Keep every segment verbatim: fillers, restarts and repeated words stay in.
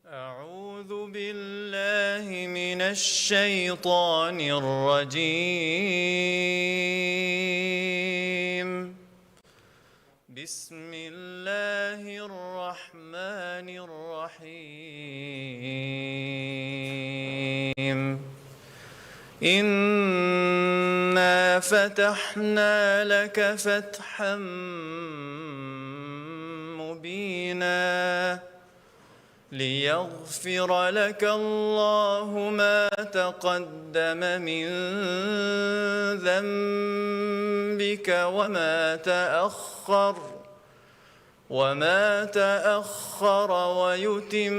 أعوذ بالله من الشيطان الرجيم. بسم الله الرحمن الرحيم. إنا فتحنا لك فتحا مبينا. ليغفر لك الله ما تقدم من ذنبك وما تأخر، وما تأخر ويتم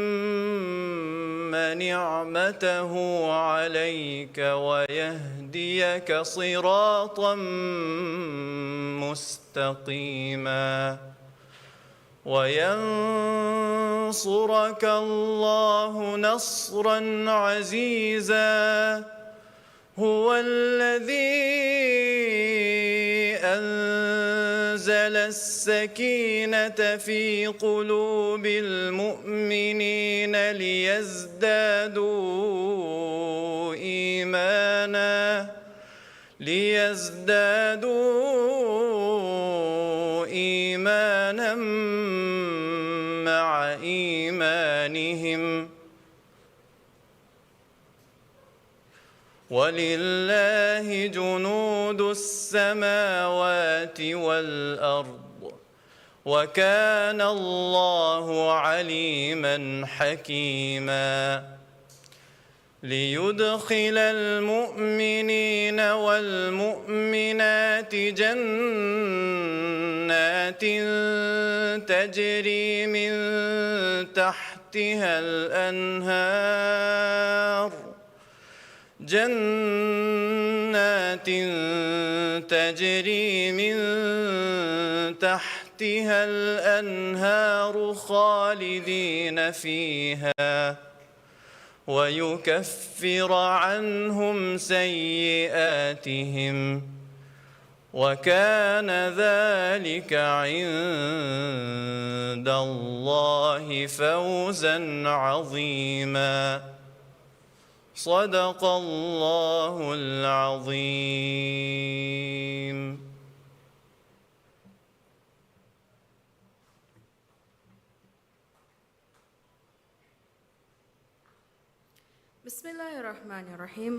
نعمته عليك ويهديك صراطا مستقيما. وينصرك الله نصرا عزيزا. هو الذي أنزل السكينة في قلوب المؤمنين ليزدادوا إيمانا، ليزدادوا إيمانا مع إيمانهم، ولله جنود السماوات والأرض، وكان الله عليما حكيما. ليدخل المؤمنين والمؤمنات جنات تجري من تحتها الأنهار، جنات تجري من تحتها الأنهار خالدين فيها، ويكفر عنهم سيئاتهم، وكان ذلك عند الله فوزا عظيما. صدق الله العظيم. بسم الله الرحمن الرحيم.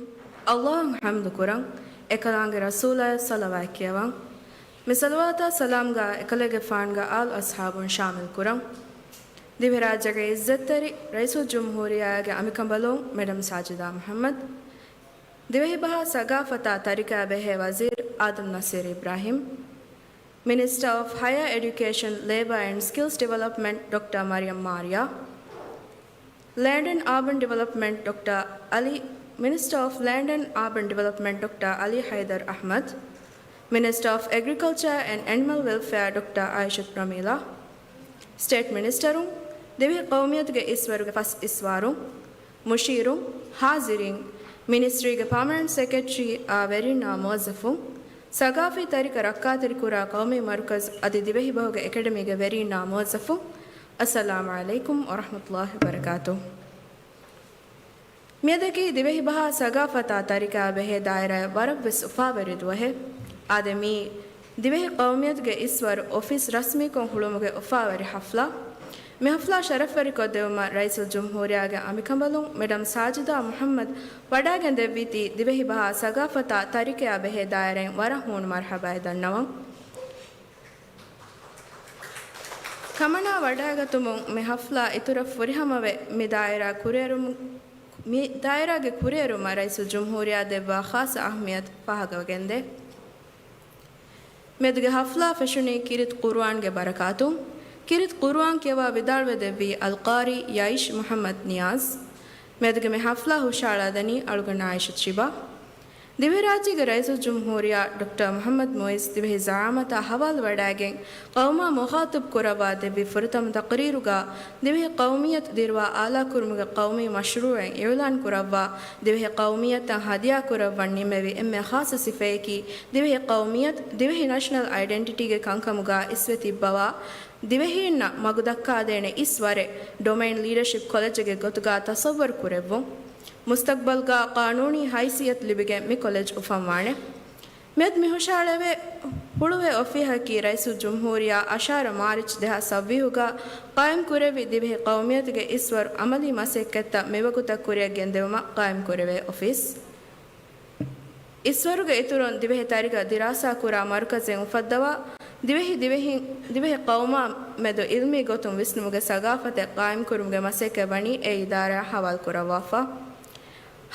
ﷲ އަށް ޙަމްދު ކުރަން، އެކަލާނގެ ރަސޫލާއަށް ޞަލަވާތް ކިޔަވަން، މި ޞަލަވާތާ ސަލާމްގާ އެކަލޭގެފާނުގެ އާލު އަޞްޙާބުން ޝާމިލް ކުރަން. ދިވެހިރާއްޖޭގެ ޢިއްޒަތްތެރި ރައީސުލްޖުމްހޫރިއްޔާގެ އަނބިކަނބަލުން މެޑަމް ސާޖިދާ މުޙައްމަދު، ދިވެހިބަހާ ސަގާފަތާ ތަރިކަޔާ ބެހޭ ވަޒީރު އާދަމް ނަސީރު އިބްރާހިމް، މިނިސްޓަރ އޮފް ހަޔަރ އެޑިއުކޭޝަން، ލޭބަރ އެންޑް ސްކިލްސް ޑިވެލޮޕްމަންޓް ޑޮކްޓަރ މަރިޔަމް މާރިޔާ، ލޭންޑް އެންޑް އާބަން ޑިވެލޮޕްމަންޓް ޑޮކްޓަރ އަލީ، މިނިސްޓަރ އޮފް ލޭންޑް އެންޑް އާބަން ޑިވެލޮޕްމަންޓް ޑޮކްޓަރ އަލީ ހައިދަރު އަޙްމަދު، މިނިސްޓަރ އޮފް އެގްރިކަލްޗަރ އެންޑް އެނިމަލް ވެލްފެއާ ޑޮކްޓަރ އާއިޝަތު ރަމީލާ، ސްޓޭޓް މިނިސްޓަރުން، ދިވެހި ޤައުމިއްޔަތުގެ އިސްވަރުގެ ފަސް އިސްވާރުން، މުޝީރުން، ޙާޟިރީން، މިނިސްޓްރީގެ ޕާމަނަންޓް ސެކްރެޓަރީއާ ވެރިންނާ މުވައްޒަފުން، ސަގާފީ ތަރިކަ ރައްކާތެރިކުރާ ޤައުމީ މަރުކަޒު އަދި ދިވެހިބަހުގެ އެކަޑަމީގެ ވެރިންނާ މުވައްޒަފުން، އައްސަލާމު ޢަލައިކުމް ވަރަޙްމަތުﷲި ވަބަރަކާތުހު. މިއަދަކީ ދިވެހިބަހާ ސަގާފަތާ ތަރިކަޔާ ބެހޭ ދާއިރާއަށް ވަރަށްވެސް އުފާވެރި ދުވަހެއް. އާދެ، މީ ދިވެހި ޤައުމިއްޔަތުގެ އިސްވަރު އޮފީސް ރަސްމީކޮށް ހުޅުމުގެ އުފާވެރި ޙަފްލާ. މި ޙަފްލާ ޝަރަފްވެރިކޮށްދެއްވުމަށް ރައީސުލްޖުމްހޫރިއްޔާގެ އަނބިކަނބަލުން މެޑަމް ސާޖިދާ މުޙައްމަދު ވަޑައިގެންދެއްވީތީ ދިވެހިބަހާ ސަގާފަތާ ތަރިކަޔާ ބެހޭ ދާއިރާއިން ވަރަށް ހޫނު މަރުޙަބާއެއް ދަންނަވަން. ކަމަނާ ވަޑައިގަތުމުން މި ޙަފްލާ އިތުރަށް ފުރިހަމަވެ، މި ދާއިރާ ކުރިއެރުމު-، މި ދާއިރާގެ ކުރިއެރުމަށް ރައީސުލްޖުމްހޫރިއްޔާ ދެއްވާ ޚާއްޞަ އަހައްމިއްޔަތު ފާހަގަވެގެންދޭ. މިއަދުގެ ޙަފްލާ ފެށުނީ ކީރިތި ޤުރުއާންގެ ބަރަކާތުން. ކީރިތި ޤުރުއާން ކިޔަވާ ވިދާޅުވެދެއްވީ އަލްޤާރީ ޔައިޝް މުޙައްމަދު ނިޔާޒް. މިއަދުގެ މި ޙަފްލާ ހުށައަޅާދެނީ އަޅުގަނޑު އާއިޝަތު ޝިބާ. ދިވެހިރާއްޖޭގެ ރައީސުލްޖުމްހޫރިއްޔާ ޑޮކްޓަރ މުޙައްމަދު މުޢިއްޒު ދިވެހި ޒަޢާމަތާ ހަވާލުވަޑައިގެން ޤައުމާ މުޚާޠަބު ކުރައްވާ ދެއްވި ފުރަތަމަ ތަޤްރީރުގަ، ދިވެހި ޤައުމިއްޔަތު ދިރުވާ އާލާކުރުމުގެ ޤައުމީ މަޝްރޫޢެއް އިޢުލާން ކުރައްވާ، ދިވެހި ޤައުމިއްޔަތަށް ހަދިޔާ ކުރައްވަން ނިންމެވި އެންމެ ޚާއްޞަ ސިފައަކީ، ދިވެހި ޤައުމިއްޔަތު، ދިވެހި ނޭޝަނަލް އައިޑެންޓިޓީގެ ކަންކަމުގަ އިސްވެ ތިއްބަވާ، ދިވެހީންނަށް މަގުދައްކާދޭނެ އިސް ވަރެއް ޑޮމެއިން ލީޑަޝިޕް ކޮލެޖެއްގެ ގޮތުގަ ތަޞައްވަރު ކުރެއްވުން. މުސްތަޤްބަލްގަ ޤާނޫނީ ހައިސިއްޔަތު ލިބިގެން މި ކޮލެޖް އުފަންވާނެ. މިއަދު މި ހުށަހަޅެވޭ ހުޅުވޭ އޮފީހަކީ ރައީސުލްޖުމްހޫރިއްޔާ އަށާރަ މާރިޗް ދެހާސް ސައްވީހުގަ ޤާއިމް ކުރެއްވި ދިވެހި ޤައުމިއްޔަތުގެ އިސްވަރު ޢަމަލީ މަސައްކަތްތައް މިވަގުތަށް ކުރިއަށް ގެންދެވުމަށް ޤާއިމް ކުރެވޭ އޮފީސް. އިސްވަރުގެ އިތުރުން ދިވެހި ތަރިކަ ދިރާސާ ކުރާ މަރުކަޒެއް އުފައްދަވާ، ދިވެހި ދިވެހިން، ދިވެހި ޤައުމާ މެދު ޢިލްމީ ގޮތުން ވިސްނުމުގެ ސަގާފަތެއް ޤާއިމްކުރުމުގެ މަސައްކަތް ވަނީ އެ އިދާރާއަށް ހަވާލު ކުރައްވާފަ.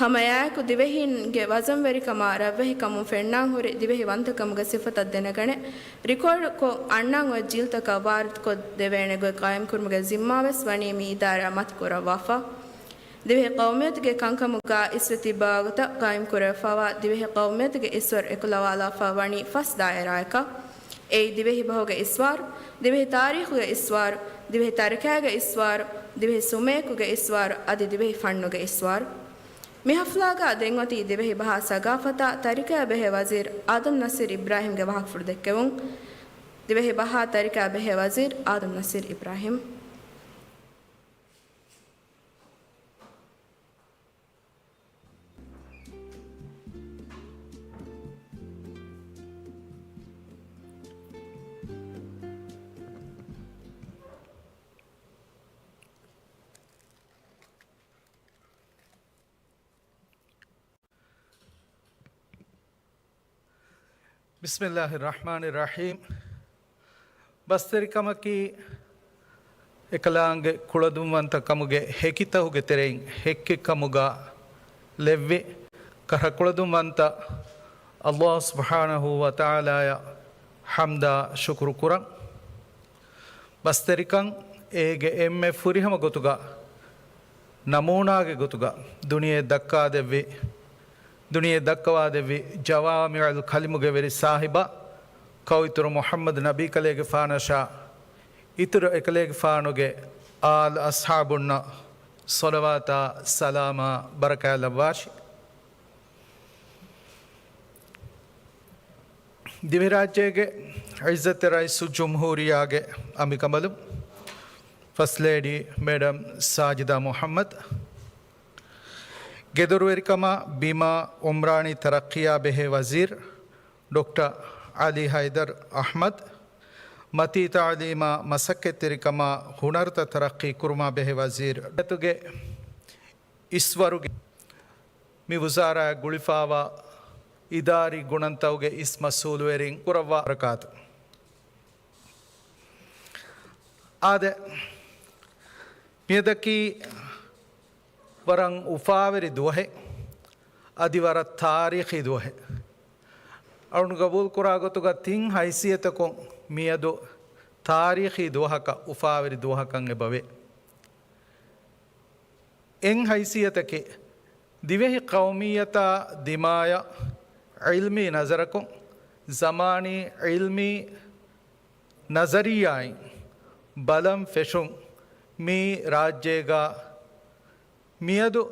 ހަމައެއާއެކު ދިވެހީންގެ ވަޒަންވެރިކަމާ ރަށްވެހިކަމުން ފެންނާން ހުރި ދިވެހި ވަންތަކަމުގެ ސިފަތައް ދެނެގަނެ، ރިކޯޑްކޮށް އަންނަން އޮތް ޖީލްތަކަށް ވާރިދުކޮށް ދެވޭނެ ގޮތް ޤާއިމްކުރުމުގެ ޒިންމާވެސް ވަނީ މި އިދާރާއަށް މަތި ކުރައްވާފަ. ދިވެހި ޤައުމިއްޔަތުގެ ކަންކަމުގަ އިސްވެ ތިއްބާ ވަގުތަށް ޤާއިމް ކުރެވިފައިވާ ދިވެހި ޤައުމިއްޔަތުގެ އިސްވަރު އެކުލަވާލާފަ ވަނީ ފަސް ދާއިރާއަކަށް. އެއީ ދިވެހި ބަހުގެ އިސްވާރު، ދިވެހި ތާރީޚުގެ އިސްވާރު، ދިވެހި ތަރިކައިގެ އިސްވާރު، ދިވެހި ސުމެއަކުގެ އިސްވާރު، އަދި ދިވެހި ފަންނުގެ އިސްވާރު. މި ޙަފްލާގަ ދެން އޮތީ ދިވެހި ބަހާ ސަގާފަތާ ތަރިކައާ ބެހޭ ވަޒީރު އާދަމް ނަސީރު އިބްރާހިމްގެ ވާހަކަފުޅު ދެއްކެވުން. ދިވެހި ބަހާ ތަރިކައާ ބެހޭ ވަޒީރު އާދަމް ނަސީރު އިބްރާހިމް. ބިސްމިއްލާހި ރަޙްމާނި ރަޙީމް. ބަސްތެރިކަމަކީ އެކަލާނގެ ކުޅަދުންވަންތަ ކަމުގެ ހެކިތަހުގެ ތެރެއިން ހެއްކެއް ކަމުގަ ލެއްވި ކަހަ ކުޅަދުންވަންތަ ﷲ ސުބްޙާނަހޫ ވަތަޢާލާޔަށް ޙަމްދާ ޝުކުރު ކުރަން. ބަސްތެރިކަން އޭގެ އެންމެ ފުރިހަމަ ގޮތުގަ ނަމޫނާގެ ގޮތުގަ ދުނިޔެ ދައްކާދެއްވި، ދުނިޔެ ދައްކަވާދެއްވި ޖަވާމިޢުލް ކަލިމުގެ ވެރި ސާހިބާ ކައުއިތުރު މުޙައްމަދު ނަބީ ކަލޭގެފާނަށާ އިތުރު އެކަލޭގެފާނުގެ އާލް އަޞްޙާބުންނަށް ޞަލަވާތާ ސަލާމާ ބަރަކާތް ލައްވާށި. ދިވެހިރާއްޖޭގެ ޢިއްޒަތްތެރި ރައީސުލްޖުމްހޫރިއްޔާގެ އަނބިކަނބަލުން، ފަސްޓް ލޭޑީ މެޑަމް ސާޖިދާ މުޙައްމަދު، ގެދޮރުވެރިކަމާ ބިމާ ޢުމްރާނީ ތަރައްޤީއާ ބެހޭ ވަޒީރު ޑޮކްޓަރ ޢަލީ ހައިދަރު އަޙްމަދު، މަތީ ތަޢުލީމާ މަސައްކަތްތެރިކަމާ ހުނަރުތައް ތަރައްޤީ ކުރުމާ ބެހޭ ވަޒީރު ގެ އިސްވަރުގެ މި ވުޒާރާއަށް ގުޅިފައިވާ އިދާރީ ގުނަންތަކުގެ އިސް މަސްއޫލުވެރިން ކުރައްވާ ބަރަކާތު. އާދެ، މިއަދަކީ ވަރަށް އުފާވެރި ދުވަހެއް، އަދި ވަރަށް ތާރީޚީ ދުވަހެއް. އަޅުން ގަބޫލުކުރާ ގޮތުގަ ތިން ހައިސިއްޔަތަކުން މިއަދު ތާރީޚީ ދުވަހަކަށް އުފާވެރި ދުވަހަކަށް އެބަވޭ. އެއް ހައިސިއްޔަތަކީ، ދިވެހި ޤައުމިއްޔަތާ ދިމާޔަށް ޢިލްމީ ނަޒަރަކުން، ޒަމާނީ ޢިލްމީ ނަޒަރިއްޔާއިން ބަލަން ފެށުން، މި ރާއްޖޭގަ މިއަދު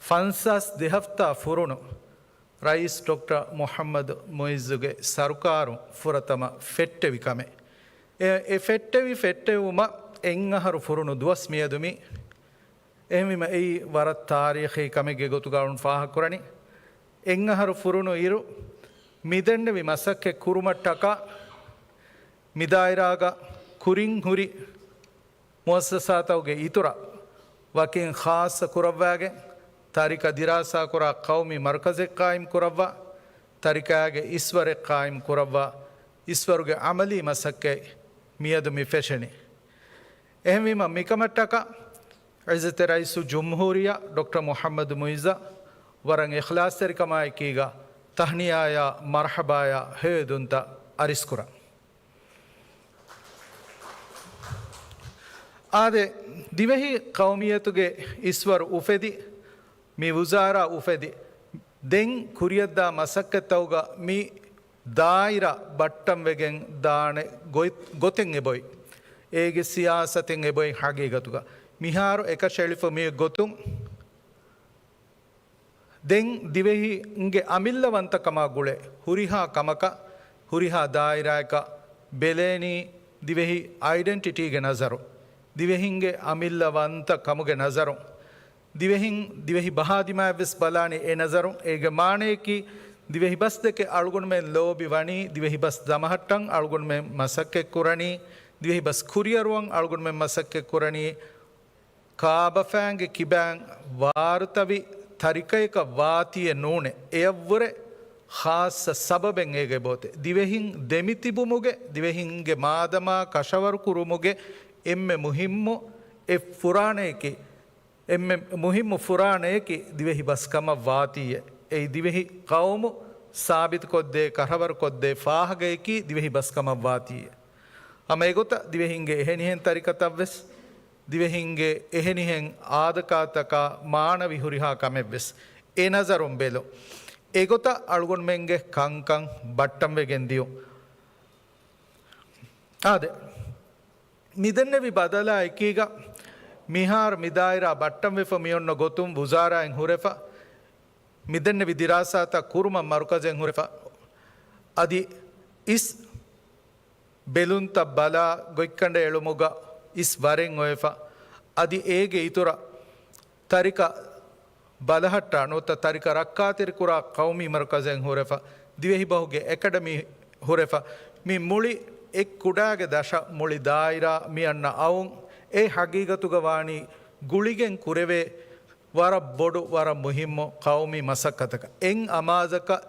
ފަންސާސް ދެ ހަފްތާ ފުރުނު ރައީސް ޑޮކްޓަރ މުޙައްމަދު މުޢިއްޒުގެ ސަރުކާރުން ފުރަތަމަ ފެއްޓެވި ކަމެއް. އެ، އެ ފެއްޓެވި ފެއްޓެވުމަށް އެއް އަހަރު ފުރުނު ދުވަސް މިއަދު މި. އެހެންވީމަ އެއީ ވަރަށް ތާރީޚީ ކަމެއްގެ ގޮތުގަ އަޅުން ފާހަގަކުރަނީ. އެއް އަހަރު ފުރުނު އިރު މިދެންނެވި މަސައްކަތް ކުރުމަށްޓަކާ މި ދާއިރާގަ ކުރިން ހުރި މުއައްސަސާތަކުގެ އިތުރަށް ވަކިން ޚާއްޞަ ކުރައްވާގެން، ތަރިކަ ދިރާސާކުރާ ޤައުމީ މަރުކަޒެއް ޤާއިމް ކުރައްވާ، ތަރިކައިގެ އިސްވަރެއް ޤާއިމް ކުރައްވާ، އިސްވަރުގެ ޢަމަލީ މަސައްކަތް މިއަދު މި ފެށެނީ. އެހެންވީމަ، މިކަމަށްޓަކާ ޢިއްޒަތްތެރި ރައީސުލްޖުމްހޫރިއްޔާ ޑޮކްޓަރ މުޙައްމަދު މުޢިއްޒަށް ވަރަށް އިޚްލާޞްތެރިކަމާއެކީގަ ތަހްނިޔާޔާ މަރްޙަބާޔާ ހެޔޮއެދުންތައް އަރިސްކުރަން. އާދެ، ދިވެހި ޤައުމިއްޔަތުގެ އިސްވަރު އުފެދި، މި ވުޒާރާ އުފެދި، ދެން ކުރިއަށްދާ މަސައްކަތްތަކުގަ މި ދާއިރާ ބައްޓަންވެގެން ދާނެ ގޮތް، ގޮތެއް އެބޮތް. އޭގެ ސިޔާސަތެއް އެބޮތް ހަގީގަތުގަ. މިހާރު އެކަށައެޅިފަ މި ގޮތުން ދެން ދިވެހިންގެ އަމިއްލަވަންތަކަމާ ގުޅޭ ހުރިހާ ކަމަކަށް، ހުރިހާ ދާއިރާއަކަށް ބެލޭނީ ދިވެހި އައިޑެންޓިޓީގެ ނަޒަރު، ދިވެހިންގެ އަމިއްލަވަންތަ ކަމުގެ ނަޒަރު، ދިވެހިން، ދިވެހި ބަހާ ދިމާއަށްވެސް ބަލާނީ އެ ނަޒަރުން. އޭގެ މާނަޔަކީ، ދިވެހި ބަސްދެކެ އަޅުގަނޑުމެން ލޯބި ވަނީ، ދިވެހި ބަސް ދަމަހައްޓަން އަޅުގަނޑުމެން މަސައްކަތް ކުރަނީ، ދިވެހި ބަސް ކުރިއަރުވަން އަޅުގަނޑުމެން މަސައްކަތް ކުރަނީ، ކާބަފައިންގެ ކިބައިން ވާރުތަވި ތަރިކަޔަކަށް ވާތީއެއް ނޫނޭ. އެޔަށްވުރެ ޚާއްޞަ ސަބަބެއް އޭގެ އެބައޮތޭ. ދިވެހިން ދެމިތިބުމުގެ، ދިވެހިންގެ މާދަމާ ކަށަވަރު ކުރުމުގެ އެންމެ މުހިއްމު އެއް ފުރާނަޔަކީ، އެންމެ މުހިއްމު ފުރާނަޔަކީ ދިވެހި ބަސް ކަމަށް ވާތީއޭ. އެއީ ދިވެހި ޤައުމު ސާބިތުކޮށްދޭ، ކަށަވަރުކޮށްދޭ ފާހަގަޔަކީ ދިވެހި ބަސް ކަމަށް ވާތީއޭ. ހަމަ އެގޮތަށް ދިވެހިންގެ އެހެނިހެން ތަރިކަތައްވެސް، ދިވެހިންގެ އެހެނިހެން އާދަކާތަކާ މާނަވީ ހުރިހާ ކަމެއްވެސް އެ ނަޒަރުން ބެލުން. އެގޮތަށް އަޅުގަނޑުމެންގެ ކަންކަން ބައްޓަންވެގެން ދިޔުން. އާދެ، މިދެންނެވި ބަދަލާ އެކީގަ މިހާރު މި ދާއިރާ ބައްޓަންވެފަ މިއޮންނަ ގޮތުން ވުޒާރާއިން ހުރެފަ، މިދެންނެވި ދިރާސާތައް ކުރުމަށް މަރުކަޒެއް ހުރެފަ، އަދި އިސް ބެލުންތައް ބަލާ ގޮތްކަނޑައެޅުމުގަ އިސް ވަރެއް އޮވެފަ، އަދި އޭގެ އިތުރަށް ތަރިކަ ބަލަހައްޓާ ނުވަތަ ތަރިކަ ރައްކާތެރިކުރާ ޤައުމީ މަރުކަޒެއް ހުރެފަ، ދިވެހިބަހުގެ އެކަޑަމީ ހުރެފަ، މި މުޅި އެއް ކުޑައިގެ ދަށަށް މުޅި ދާއިރާ މި އަންނަ އައުން އެ ހަގީގަތުގަ ވާނީ ގުޅިގެން ކުރެވޭ ވަރަށް ބޮޑު، ވަރަށް މުހިއްމު ޤައުމީ މަސައްކަތަކަށް. އެއް އަމާޒަކަށް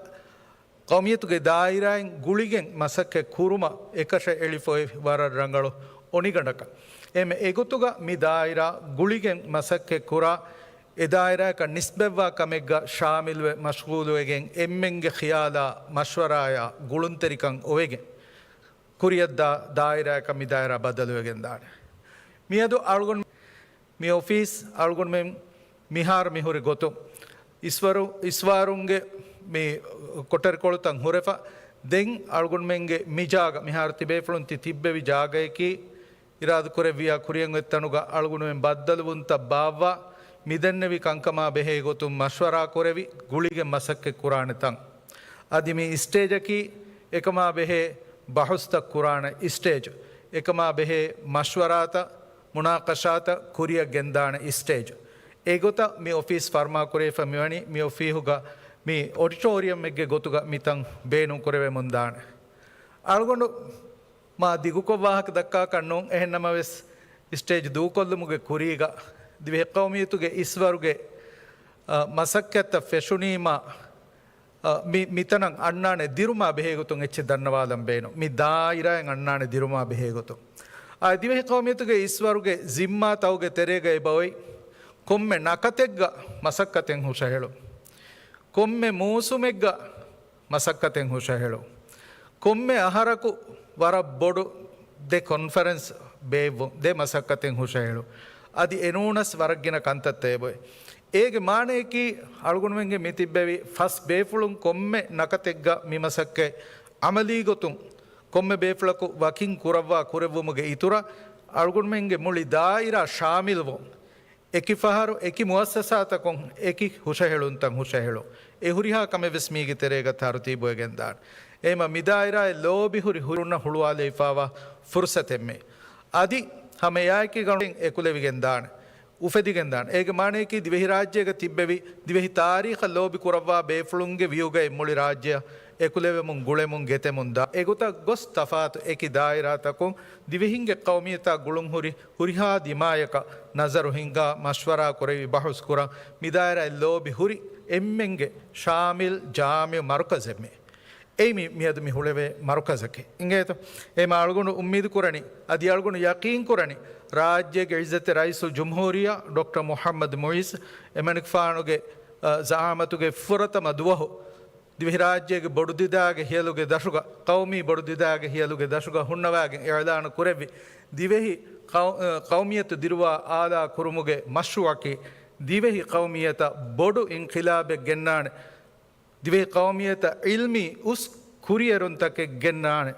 ޤައުމިއްޔަތުގެ ދާއިރާއިން ގުޅިގެން މަސައްކަތް ކުރުމަށް އެކަށައެޅިފައި ވަރަށް ރަނގަޅު އޮނިގަނޑަކަށް. އެމެ އެގޮތުގަ މި ދާއިރާ ގުޅިގެން މަސައްކަތް ކުރާ، އެ ދާއިރާއަކަށް ނިސްބަތްވާ ކަމެއްގަ ޝާމިލްވެ މަޝްޣޫލުވެގެން އެންމެންގެ ޚިޔާލާ މަޝްވަރާޔާ ގުޅުންތެރިކަން އޮވެގެން ކުރިއަށްދާ ދާއިރާއަކަށް މި ދާއިރާ ބަދަލުވެގެންދާނެ. މިއަދު އަޅުގަނޑު މި އޮފީސް އަޅުގަނޑުމެން މިހާރު މިހުރި ގޮތުން އިސްވަރު، އިސްވާރުންގެ މި ކޮޓަރިކޮޅުތައް ހުރެފަ، ދެން އަޅުގަނޑުމެންގެ މި ޖާގަ، މިހާރު ތިބޭފުޅުން ތި ތިއްބެވި ޖާގަޔަކީ، އިރާދަކުރެއްވިޔާ ކުރިއަށް އޮތް ތަނުގަ އަޅުގަނޑުމެން ބައްދަލުވުންތައް ބާއްވާ، މިދެންނެވި ކަންކަމާ ބެހޭ ގޮތުން މަޝްވަރާ ކުރެވި، ގުޅިގެން މަސައްކަތް ކުރާނެ ތަން. އަދި މި ސްޓޭޖަކީ އެކަމާ ބެހޭ ބަހުސްތައް ކުރާނެ ސްޓޭޖް، އެކަމާ ބެހޭ މަޝްވަރާތައް، މުނާޤަޝާތައް ކުރިއަށް ގެންދާނެ ސްޓޭޖް. އެގޮތަށް މި އޮފީސް ފަރުމާކުރެވިފަ މިވަނީ މި އޮފީހުގަ މި އޮޑިޓޯރިއަމެއްގެ ގޮތުގަ މިތަން ބޭނުން ކުރެވެމުންދާނެ. އަޅުގަނޑު މާ ދިގުކޮށް ވާހަކަ ދައްކާކަށް ނޫން، އެހެންނަމަވެސް، ސްޓޭޖް ދޫކޮށްލުމުގެ ކުރީގަ ދިވެހި ޤައުމިއްޔަތުގެ އިސްވަރުގެ، އަ، މަސައްކަތްތައް ފެށުނީމާ، އަ، މި، މިތަނަށް އަންނާނެ ދިރުމާ ބެހޭގޮތުން އެއްޗެއް ދަންނަވާލަން ބޭނުން. މި ދާއިރާއިން އަންނާނެ ދިރުމާ ބެހޭގޮތުން. އާ، ދިވެހި ޤައުމިއްޔަތުގެ އިސްވަރުގެ ޒިންމާތަކުގެ ތެރޭގަ އެބައޮތް ކޮންމެ ނަކަތެއްގަ މަސައްކަތެއް ހުށަހެޅުން. ކޮންމެ މޫސުމެއްގަ މަސައްކަތެއް ހުށަހެޅުން. ކޮންމެ އަހަރަކު ވަރަށް ބޮޑު ދެ ކޮންފަރެންސް ބޭއްވުން، ދެ މަސައްކަތެއް ހުށަހެޅުން. އަދި އެނޫނަސް ވަރަށް ގިނަ ކަންތައްތައް އެބައޮތް. އޭގެ މާނަޔަކީ، އަޅުގަނޑުމެންގެ މި ތިއްބެވި ފަސް ބޭފުޅުން ކޮންމެ ނަކަތެއްގަ މި މަސައްކަތް އަމަލީ ގޮތުން ކޮންމެ ބޭފުޅަކު ވަކިން ކުރައްވާ ކުރެއްވުމުގެ އިތުރަށް، އަޅުގަނޑުމެންގެ މުޅި ދާއިރާ ޝާމިލްވުން، އެކި ފަހަރު އެކި މުއައްސަސާތަކުން އެކި ހުށަހެޅުންތައް ހުށަހެޅުން. އެ ހުރިހާ ކަމެއް ވެސް މީގެ ތެރޭގަ ތަރުތީބުވެގެން ދާނެ. އެހެމަ މި ދާއިރާއެއް ލޯބި ހުރި ހުރިންނަށް ހުޅުވާލެވިފާވާ ފުރުސަތެއްމެ. އަދި ހަމަ އެއާއެކީގަ އެކުލެވިގެން ދާނެ. އުފެދިގެން ދާނެ. އޭގެ މާނަޔަކީ ދިވެހިރާއްޖޭގަ ތިއްބެވި ދިވެހި ތާރީޚަށް ލޯބި ކުރައްވާ ބޭފުޅުންގެ ވިއުގައި މުޅި ރާއްޖެއަށް އެކުލެވެމުން ގުޅެމުން ގެތެމުން ދާ. އެގޮތަށް ގޮސް ތަފާތު އެކި ދާއިރާތަކުން ދިވެހިންގެ ޤައުމިއްޔަތާ ގުޅުންހުރި ހުރިހާ ދިމާޔަކަށް ނަޒަރު ހިންގާ، މަޝްވަރާ ކުރެވި، ބަހުސް ކުރާ، މިދާއިރާއެއް ލޯބި ހުރި އެންމެންގެ ޝާމިލް ޖާމިޢު މަރުކަޒެއްމެ. އެއީ މި، މިއަދު މި ހުޅެވޭ މަރުކަޒަކީ. އިނގޭތޯ؟ އެމަ އަޅުގަނޑު އުއްމީދު ކުރަނީ، އަދި އަޅުގަނޑު ޔަޤީން ކުރަނީ، ރާއްޖޭގެ ޢިއްޒަތްތެރި ރައީސުލްޖުމްހޫރިއްޔާ ޑޮކްޓަރ މުޙައްމަދު މުޢިއްޒު އެމަނިކުފާނުގެ، އަ، ޒަޢާމަތުގެ ފުރަތަމަ ދުވަހު ދިވެހިރާއްޖޭގެ ބޮޑުދިދާގެ ހިޔަލުގެ ދަށުގަ، ޤައުމީ ބޮޑުދިދާގެ ހިޔަލުގެ ދަށުގަ ހުންނަވާގެން އިޢުލާނު ކުރެއްވި، ދިވެހި ޤައު-، އަ، ޤައުމިއްޔަތު ދިރުވާ އާލާ ކުރުމުގެ މަޝްރޫޢަކީ، ދިވެހި ޤައުމިއްޔަތަށް ބޮޑު އިންޤިލާބެއް ގެންނާނެ. ދިވެހި ޤައުމިއްޔަތަށް ޢިލްމީ އުސް ކުރިއެރުންތަކެއް ގެންނާނެ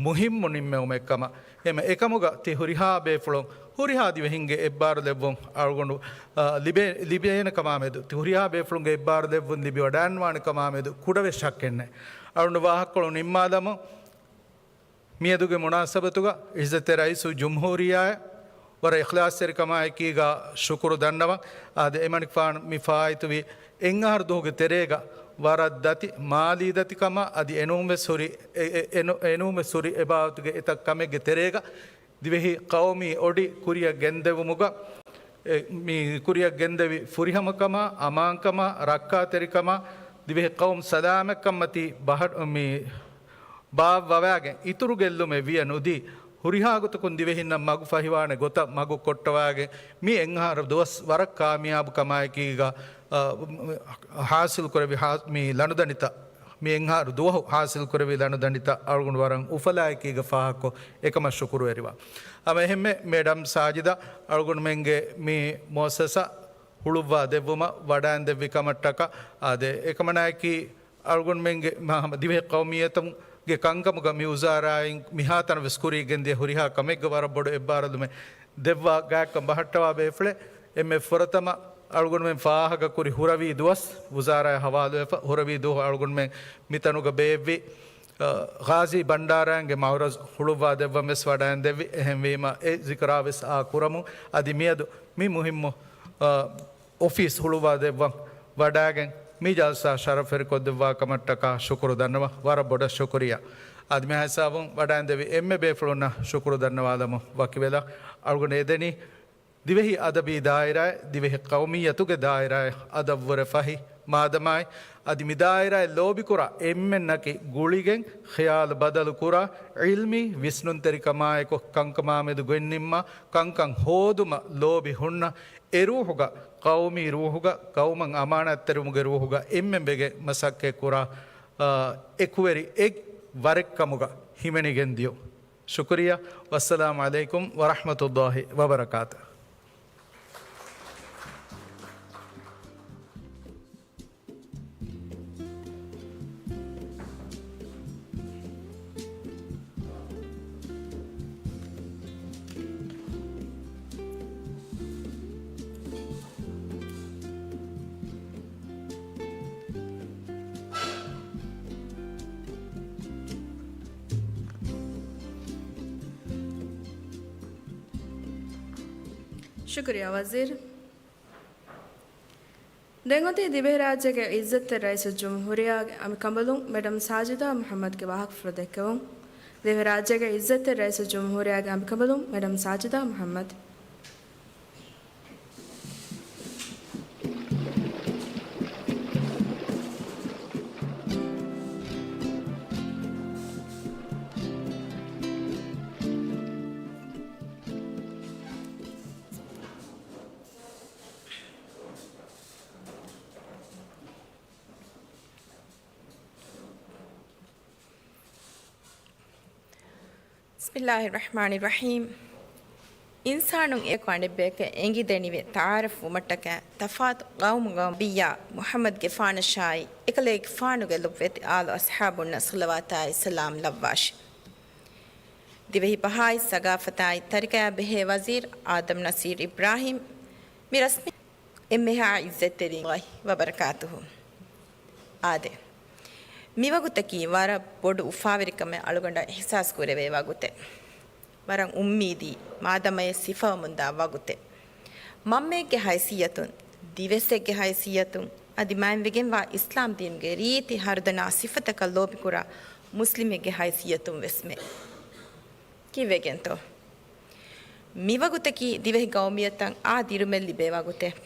މުހިއްމު ނިންމެވުމެއް ކަމަށް. އެހެން އެކަމުގަ ތި ހުރިހާ ބޭފުޅުން ހުރިހާ ދިވެހިންގެ އެއްބާރު ލެއްވުން އަޅުގަނޑު، އާ، ލިބޭ، ލިބޭނެ ކަމާމެދު، ތި ހުރިހާ ބޭފުޅުންގެ އެއްބާރު ލެއްވުން ލިބިވަޑައިންވާނެ ކަމާމެދު ކުޑަވެސް ޝައްކެއް ނެތް. އަޅުގަނޑު ވާހަކަކޮޅު ނިންމާލަމުން، މިއަދުގެ މުނާސަބަތުގަ ޢިއްޒަތްތެރި ރައީސުލްޖުމްހޫރިއްޔާއަށް ވަރަށް އިޚްލާޞްތެރިކަމާއެކީގަ ޝުކުރު ދަންނަވަން. އާދެ، އެމަނިކުފާނު މި ފާއިތުވި އެއްއަހަރު ދުވަހުގެ ތެރޭގަ ވަރަށް ދަތި، މާލީ ދަތިކަމާ އަދި އެނޫންވެސް ހުރި، އެ، އެ، އެނު، އެނޫންވެސް ހުރި އެބާވަތުގެ އެތައް ކަމެއްގެ ތެރޭގަ ދިވެހި ޤައުމީ އޮޑި ކުރިއަށް ގެންދެވުމުގަ، އެ، މި ކުރިއަށް ގެންދެވި ފުރިހަމަކަމާ، އަމާންކަމާ، ރައްކާތެރިކަމާ، ދިވެހި ޤައުމު ސަލާމަތްކަންމަތީ ބަހަ، މި ބާއްވަވާގެން އިތުރު ގެއްލުމެއް ވިޔަ ނުދީ، ހުރިހާ ގޮތަކުން ދިވެހިންނަށް މަގު ފަހިވާނެ ގޮތަށް މަގު ކޮށްޓަވާގެން، މި އެއްއަހަރު ދުވަސް ވަރަށް ކާމިޔާބު ކަމާއެކީގަ، އަ، ހާސިލް ކުރެވި ހާ، މި ލަނޑުދަނޑިތައް، މި އެއްއަހަރު ދުވަހު ހާސިލް ކުރެވި ލަނޑުދަނޑިތައް އަޅުގަނޑު ވަރަށް އުފަލާއެކީގަ ފާހަގަކޮށް، އެކަމަށް ޝުކުރުވެރިވާ. ހަމަ އެހެންމެ މެޑަމް ސާޖިދާ އަޅުގަނޑުމެންގެ މި މުއައްސަސާ ހުޅުއްވާ ދެއްވުމަށް ވަޑައިންދެއްވި ކަމަށްޓަކާ، އާދެ، އެކަމަނާއެކީ، އަޅުގަނޑުމެންގެ މާ ހަމަ ދިވެހި ޤައުމިއްޔަތުގެ ކަންކަމުގަ މި ވުޒާރާއިން މިހާތަނަށް ވެސް ކުރިއަށް ގެންދިޔަ ހުރިހާ ކަމެއްގަ ވަރަށް ބޮޑު އެއްބާރުލުމެއް ދެއްވާ ގާތްކަން ބަހައްޓަވާ ބޭފުޅެއް. އެންމެ ފުރަތަމަ އަޅުގަނޑުމެން ފާހަގަކުރި ހުރަވީ ދުވަސް ވުޒާރާއާ ހަވާލުވެފަ، ހުރަވީ ދުވަހު އަޅުގަނޑުމެން މިތަނުގަ ބޭއްވި، އަ، ޣާޒީ ބަންޑާރާގެ މަޢުރަޒު ހުޅުއްވާ ދެއްވަން ވެސް ވަޑައިންދެއްވި. އެހެންވީމަ އެ ޒިކުރާ ވެސް އާ ކުރަމުން އަދި މިއަދު މި މުހިއްމު، އަ، އޮފީސް ހުޅުވާ ދެއްވަން ވަޑައިގެން މި ޖަލްސާ ޝަރަފްވެރިކޮށްދެއްވާ ކަމަށްޓަކާ ޝުކުރު ދަންނަވަން. ވަރަށް ބޮޑަށް ޝުކުރިއްޔާ. އަދި މިހާ ހިސާބުން ވަޑައިންދެވި އެންމެ ބޭފުޅުންނަށް ޝުކުރު ދަންނަވާލަމުން ވަކިވެލަ، އަޅުގަނޑު އެދެނީ ދިވެހި އަދަބީ ދާއިރާއެއް، ދިވެހި ޤައުމިއްޔަތުގެ ދާއިރާއެއް އަދަށްވުރެ ފަހި މާދަމާއި، އަދި މި ދާއިރާއަށް ލޯބިކުރާ އެންމެންނަކީ ގުޅިގެން ޚިޔާލު ބަދަލުކުރާ، ޢިލްމީ ވިސްނުންތެރިކަމާއެކު ކަންކަމާމެދު ގޮތްނިންމާ، ކަންކަން ހޯދުމަށް ލޯބި ހުންނަ، އެ ރޫޙުގަ، ޤައުމީ ރޫޙުގަ، ޤައުމަށް އަމާނާތްތެރިވުމުގެ ރޫޙުގަ އެންމެން ވެގެން މަސައްކަތްކުރާ، އާ، އެކުވެރި އެއް ވަރެއްކަމުގަ ހިމެނިގެންދިޔުން. ޝުކުރިއްޔާ. ވައްސަލާމު ޢަލައިކުމް ވަރަޙްމަތުﷲި ވަބަރަކާތުހު. ޝުކުރިއްޔާ ވަޒީރު. ދެން އޮތީ ދިވެހިރާއްޖޭގެ ޢިއްޒަތްތެރި ރައީސުލްޖުމްހޫރިއްޔާގެ އަނބިކަނބަލުން މެޑަމް ސާޖިދާ މުޙައްމަދުގެ ވާހަކަފުޅު ދެއްކެވުން. ދިވެހިރާއްޖޭގެ ޢިއްޒަތްތެރި ރައީސުލްޖުމްހޫރިއްޔާގެ އަނބިކަނބަލުން މެޑަމް ސާޖިދާ މުޙައްމަދު. بسم الله الرحمن الرحيم. އިންސާނުން އެކު އަނެއްބަޔަކަށް އެނގިދެނިވެ ތަޢާރަފް ވުމަށްޓަކައި ތަފާތު ޤައުމުގަ ނަބިއްޔާ މުޙައްމަދުގެފާނަށާއި އެކަލޭގެފާނުގެ ލޮބުވެތި އާލު އަޞްޙާބުންނަށް ޞަލަވާތާއި ސަލާމް ލައްވާށި. ދިވެހި ބަހާއި ސަގާފަތާއި ތަރިކަޔާ ބެހޭ ވަޒީރު އާދަމް ނަސީރު އިބްރާހީމް މި ރަސްމީ އެންމެހާ ޢިއްޒަތްތެރި ވަބަރަކާތުހު. އާދެ، މިވަގުތަކީ ވަރަށް ބޮޑު އުފާވެރިކަމެއް އަޅުގަނޑަށް އިޙްސާސް ކުރެވޭ ވަގުތެއް. ވަރަށް އުއްމީދީ މާދަމަޔަށް ސިފަވަމުންދާ ވަގުތެއް. މަންމައެއްގެ ހައިސިއްޔަތުން، ދިވެއްސެއްގެ ހައިސިއްޔަތުން، އަދި މާތްވެގެންވާ އިސްލާމް ދީނުގެ ރީތި ހަރުދަނާ ސިފަތަކަށް ލޯބިކުރާ މުސްލިމެއްގެ ހައިސިއްޔަތުން ވެސްމެ. ކީއްވެގެންތޯ؟ މިވަގުތަކީ ދިވެހި ގައުމިއްޔަތަށް އާ ދިރުމެއް ލިބޭ ވަގުތެއް.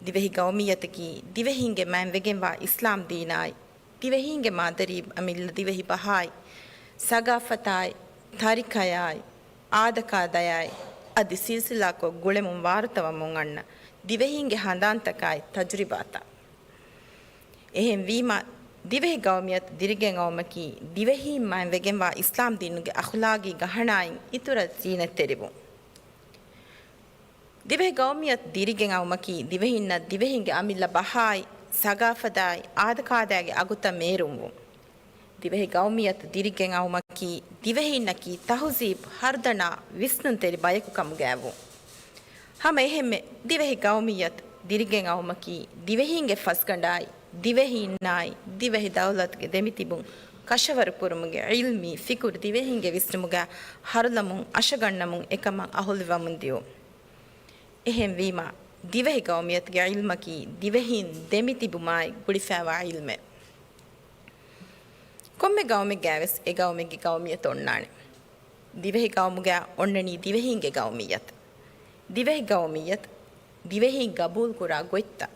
ދިވެހި ގައުމިއްޔަތަކީ ދިވެހިންގެ މާތްވެގެންވާ އިސްލާމް ދީނާއި، ދިވެހީންގެ މާދަރީ އަމިއްލަ ދިވެހި ބަހާއި، ސަގާފަތާއި، ތަރިކަޔާއި، އާދަކާދަޔާއި، އަދި ސިލްސިލާކޮށް ގުޅެމުން ވާރުތަވަމުން އަންނަ ދިވެހީންގެ ހަނދާންތަކާއި ތަޖުރިބާތައް. އެހެންވީމަ، ދިވެހި ގައުމިއްޔަތު ދިރިގެން އައުމަކީ، ދިވެހީން މާތްވެގެންވާ އިސްލާމް ދީނުގެ އަޚުލާގީ ގަހަނާއިން އިތުރަށް ޒީނަތްތެރިވުން. ދިވެހި ގައުމިއްޔަތު ދިރިގެން އައުމަކީ، ދިވެހިންނަށް ދިވެހިންގެ އަމިއްލަ ބަހާއި، ސަގާފަތާއި އާދަކާދައިގެ އަގުތައް މޭރުންވުން. ދިވެހި ގައުމިއްޔަތު ދިރިގެން އައުމަކީ ދިވެހީންނަކީ ތަހުޒީބު، ހަރުދަނާ، ވިސްނުންތެރި ބަޔަކު ކަމުގައިވުން. ހަމަ އެހެންމެ ދިވެހި ގައުމިއްޔަތު ދިރިގެން އައުމަކީ ދިވެހީންގެ ފަސްގަނޑާއި، ދިވެހީންނާއި، ދިވެހި ދައުލަތުގެ ދެމިތިބުން ކަށަވަރުކުރުމުގެ ޢިލްމީ ފިކުރު ދިވެހީންގެ ވިސްނުމުގައި ހަރުލަމުން އަށަގަންނަމުން އެކަމަށް އަހުލުވަމުން ދިޔުން. އެހެންވީމާ، ދިވެހި ގައުމިއްޔަތުގެ ޢިލްމަކީ ދިވެހީން ދެމިތިބުމާއި ގުޅިފައިވާ ޢިލްމެއް. ކޮންމެ ގައުމެއްގައިވެސް އެ ގައުމެއްގެ ގައުމިއްޔަތު އޮންނާނެ. ދިވެހި ގައުމުގައި އޮންނަނީ ދިވެހީންގެ ގައުމިއްޔަތު. ދިވެހި ގައުމިއްޔަތު، ދިވެހީން ގަބޫލުކުރާ ގޮތްތައް،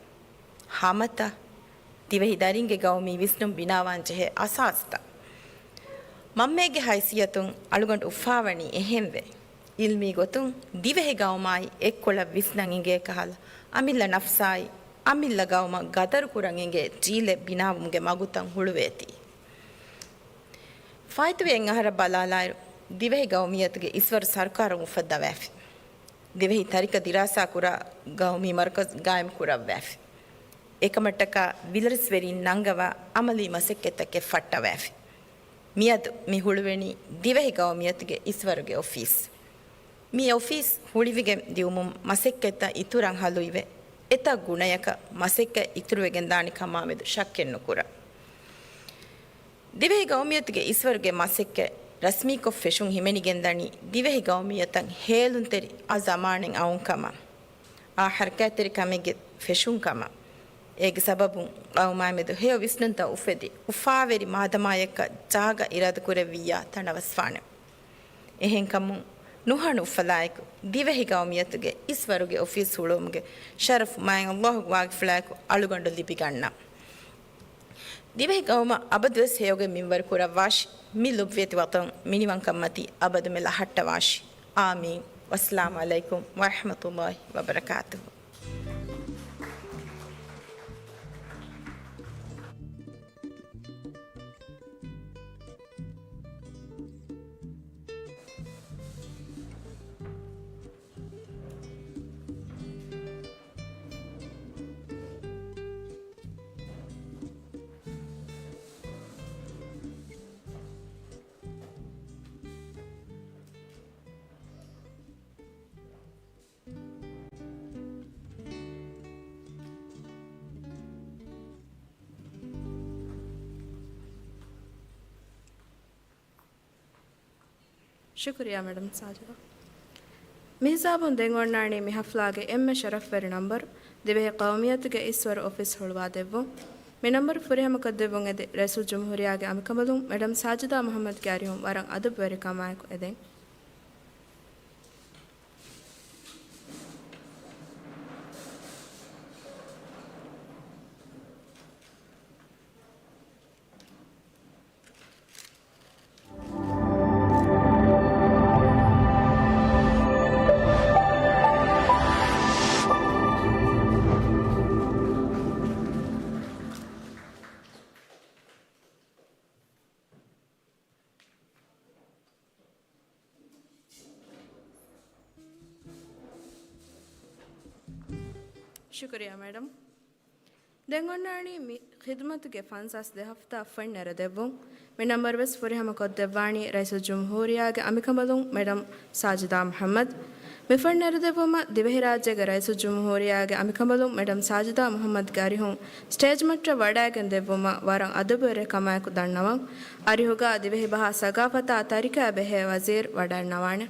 ހަމަތައް، ދިވެހި ދަރިންގެ ގައުމީ ވިސްނުން ބިނާވާން ޖެހޭ އަސާސްތައް. މަންމައެއްގެ ހައިސިއްޔަތުން އަޅުގަނޑު އުފާވަނީ އެހެންވެ. ޢިލްމީ ގޮތުން ދިވެހި ގައުމާއި އެއްކޮޅަށް ވިސްނަން އިނގޭ ކަހަލަ، އަމިއްލަ ނަފްސާއި އަމިއްލަ ގައުމަށް ގަދަރުކުރަން އިނގޭ ޖީލެއް ބިނާވުމުގެ މަގުތައް ހުޅުވޭތީ. ފާއިތުވި އެއް އަހަރަށް ބަލާލާއިރު، ދިވެހި ގައުމިއްޔަތުގެ އިސްވަރު ސަރުކާރުން އުފައްދަވައިފި. ދިވެހި ތަރިކަ ދިރާސާކުރާ ގައުމީ މަރުކަޒު ގާއިމްކުރައްވައިފި. އެކަމަށްޓަކާ ވިލަރިސްވެރިން ނަންގަވާ އަމަލީ މަސައްކަތްތަކެއް ފައްޓަވައިފި. މިއަދު މި ހުޅުވެނީ ދިވެހި ގައުމިއްޔަތުގެ އިސްވަރުގެ އޮފީސް. މި އޮފީސް ހުޅިވިގެން ދިއުމުން މަސައްކަތްތައް އިތުރަށް ހަލުއިވެ، އެތައް ގުނަޔަކަށް މަސައްކަތް އިތުރުވެގެން ދާނެ ކަމާމެދު ޝައްކެއް ނުކުރަން. ދިވެހި ގައުމިއްޔަތުގެ އިސްވަރުގެ މަސައްކަތް ރަސްމީކޮށް ފެށުން ހިމެނިގެންދަނީ ދިވެހި ގައުމިއްޔަތަށް ހޭލުންތެރި އާ ޒަމާނެއް އައުން ކަމަށް، އާ ހަރަކާތްތެރި ކަމެއްގެ ފެށުން ކަމަށް. އޭގެ ސަބަބުން ގައުމާމެދު ހެޔޮ ވިސްނުންތައް އުފެދި، އުފާވެރި މާދަމާޔަކަށް ޖާގަ އިރާދަކުރެއްވިއްޔާ ތަނަވަސްވާނެ. އެހެންކަމުން ނުހަނު އުފަލާއެކު، ދިވެހި ގައުމިއްޔަތުގެ އިސްވަރުގެ އޮފީސް ހުޅުވުމުގެ ޝަރަފު މާތް ﷲ ގެ ވާގިފުޅާއެކު އަޅުގަނޑު ލިބިގަންނަން. ދިވެހި ގައުމަށް އަބަދުވެސް ހެޔޮގެ މިންވަރު ކުރައްވާށި. މި ލުއްވިއްޔަތި ވަޠަން މިނިވަންކަންމަތީ އަބަދުމެ ލަހައްޓަވާށި. އާމީން. ވައްސަލާމު ޢަލައިކުމް ވަރަޙްމަތުﷲ ވަބަރަކާތުހު. ޝުކުރިއްޔާ މެޑަމް ސާޖިދާ. މިހިސާބުން ދެން އޮންނާނީ މި ހަފްލާގެ އެންމެ ޝަރަފްވެރި ނަންބަރު، ދިވެހި ޤައުމިއްޔަތުގެ އިސްވަރު އޮފީސް ހުޅުވާ ދެއްވުން. މި ނަންބަރު ފުރިހަމަކޮށްދެއްވުން އެދި ރައީސުލްޖުމްހޫރިއްޔާގެ އަނބިކަނބަލުން މެޑަމް ސާޖިދާ މުޙައްމަދުގެ އަރިހުން ވަރަށް އަދަބުވެރިކަމާއެކު އެދެން. ޝުކުރިއްޔާ މެޑަމް. ދެން އޮންނާނީ މި ޚިދުމަތުގެ ފަންސާސް ދެ ހަފްތާ ފޮތް ނެރެދެއްވުން. މި ނަންބަރު ވެސް ފުރިހަމަ ކޮށްދެއްވާނީ ރައީސުލްޖުމްހޫރިއްޔާގެ އަނބިކަނބަލުން މެޑަމް ސާޖިދާ މުޙައްމަދު. މި ފޮތް ނެރެދެއްވުމަށް ދިވެހިރާއްޖޭގެ ރައީސުލްޖުމްހޫރިއްޔާގެ އަނބިކަނބަލުން މެޑަމް ސާޖިދާ މުޙައްމަދުގެ އަރިހުން ސްޓޭޖް މައްޗަށް ވަޑައިގެން ދެއްވުމަށް ވަރަށް އަދަބުވެރިކަމާއެކު ދަންނަވަން. އަރިހުގަ ދިވެހި ބަހާ ސަގާފަތާ ތަރިކައާ ބެހޭ ވަޒީރު ވަޑައިންނަވާނެ.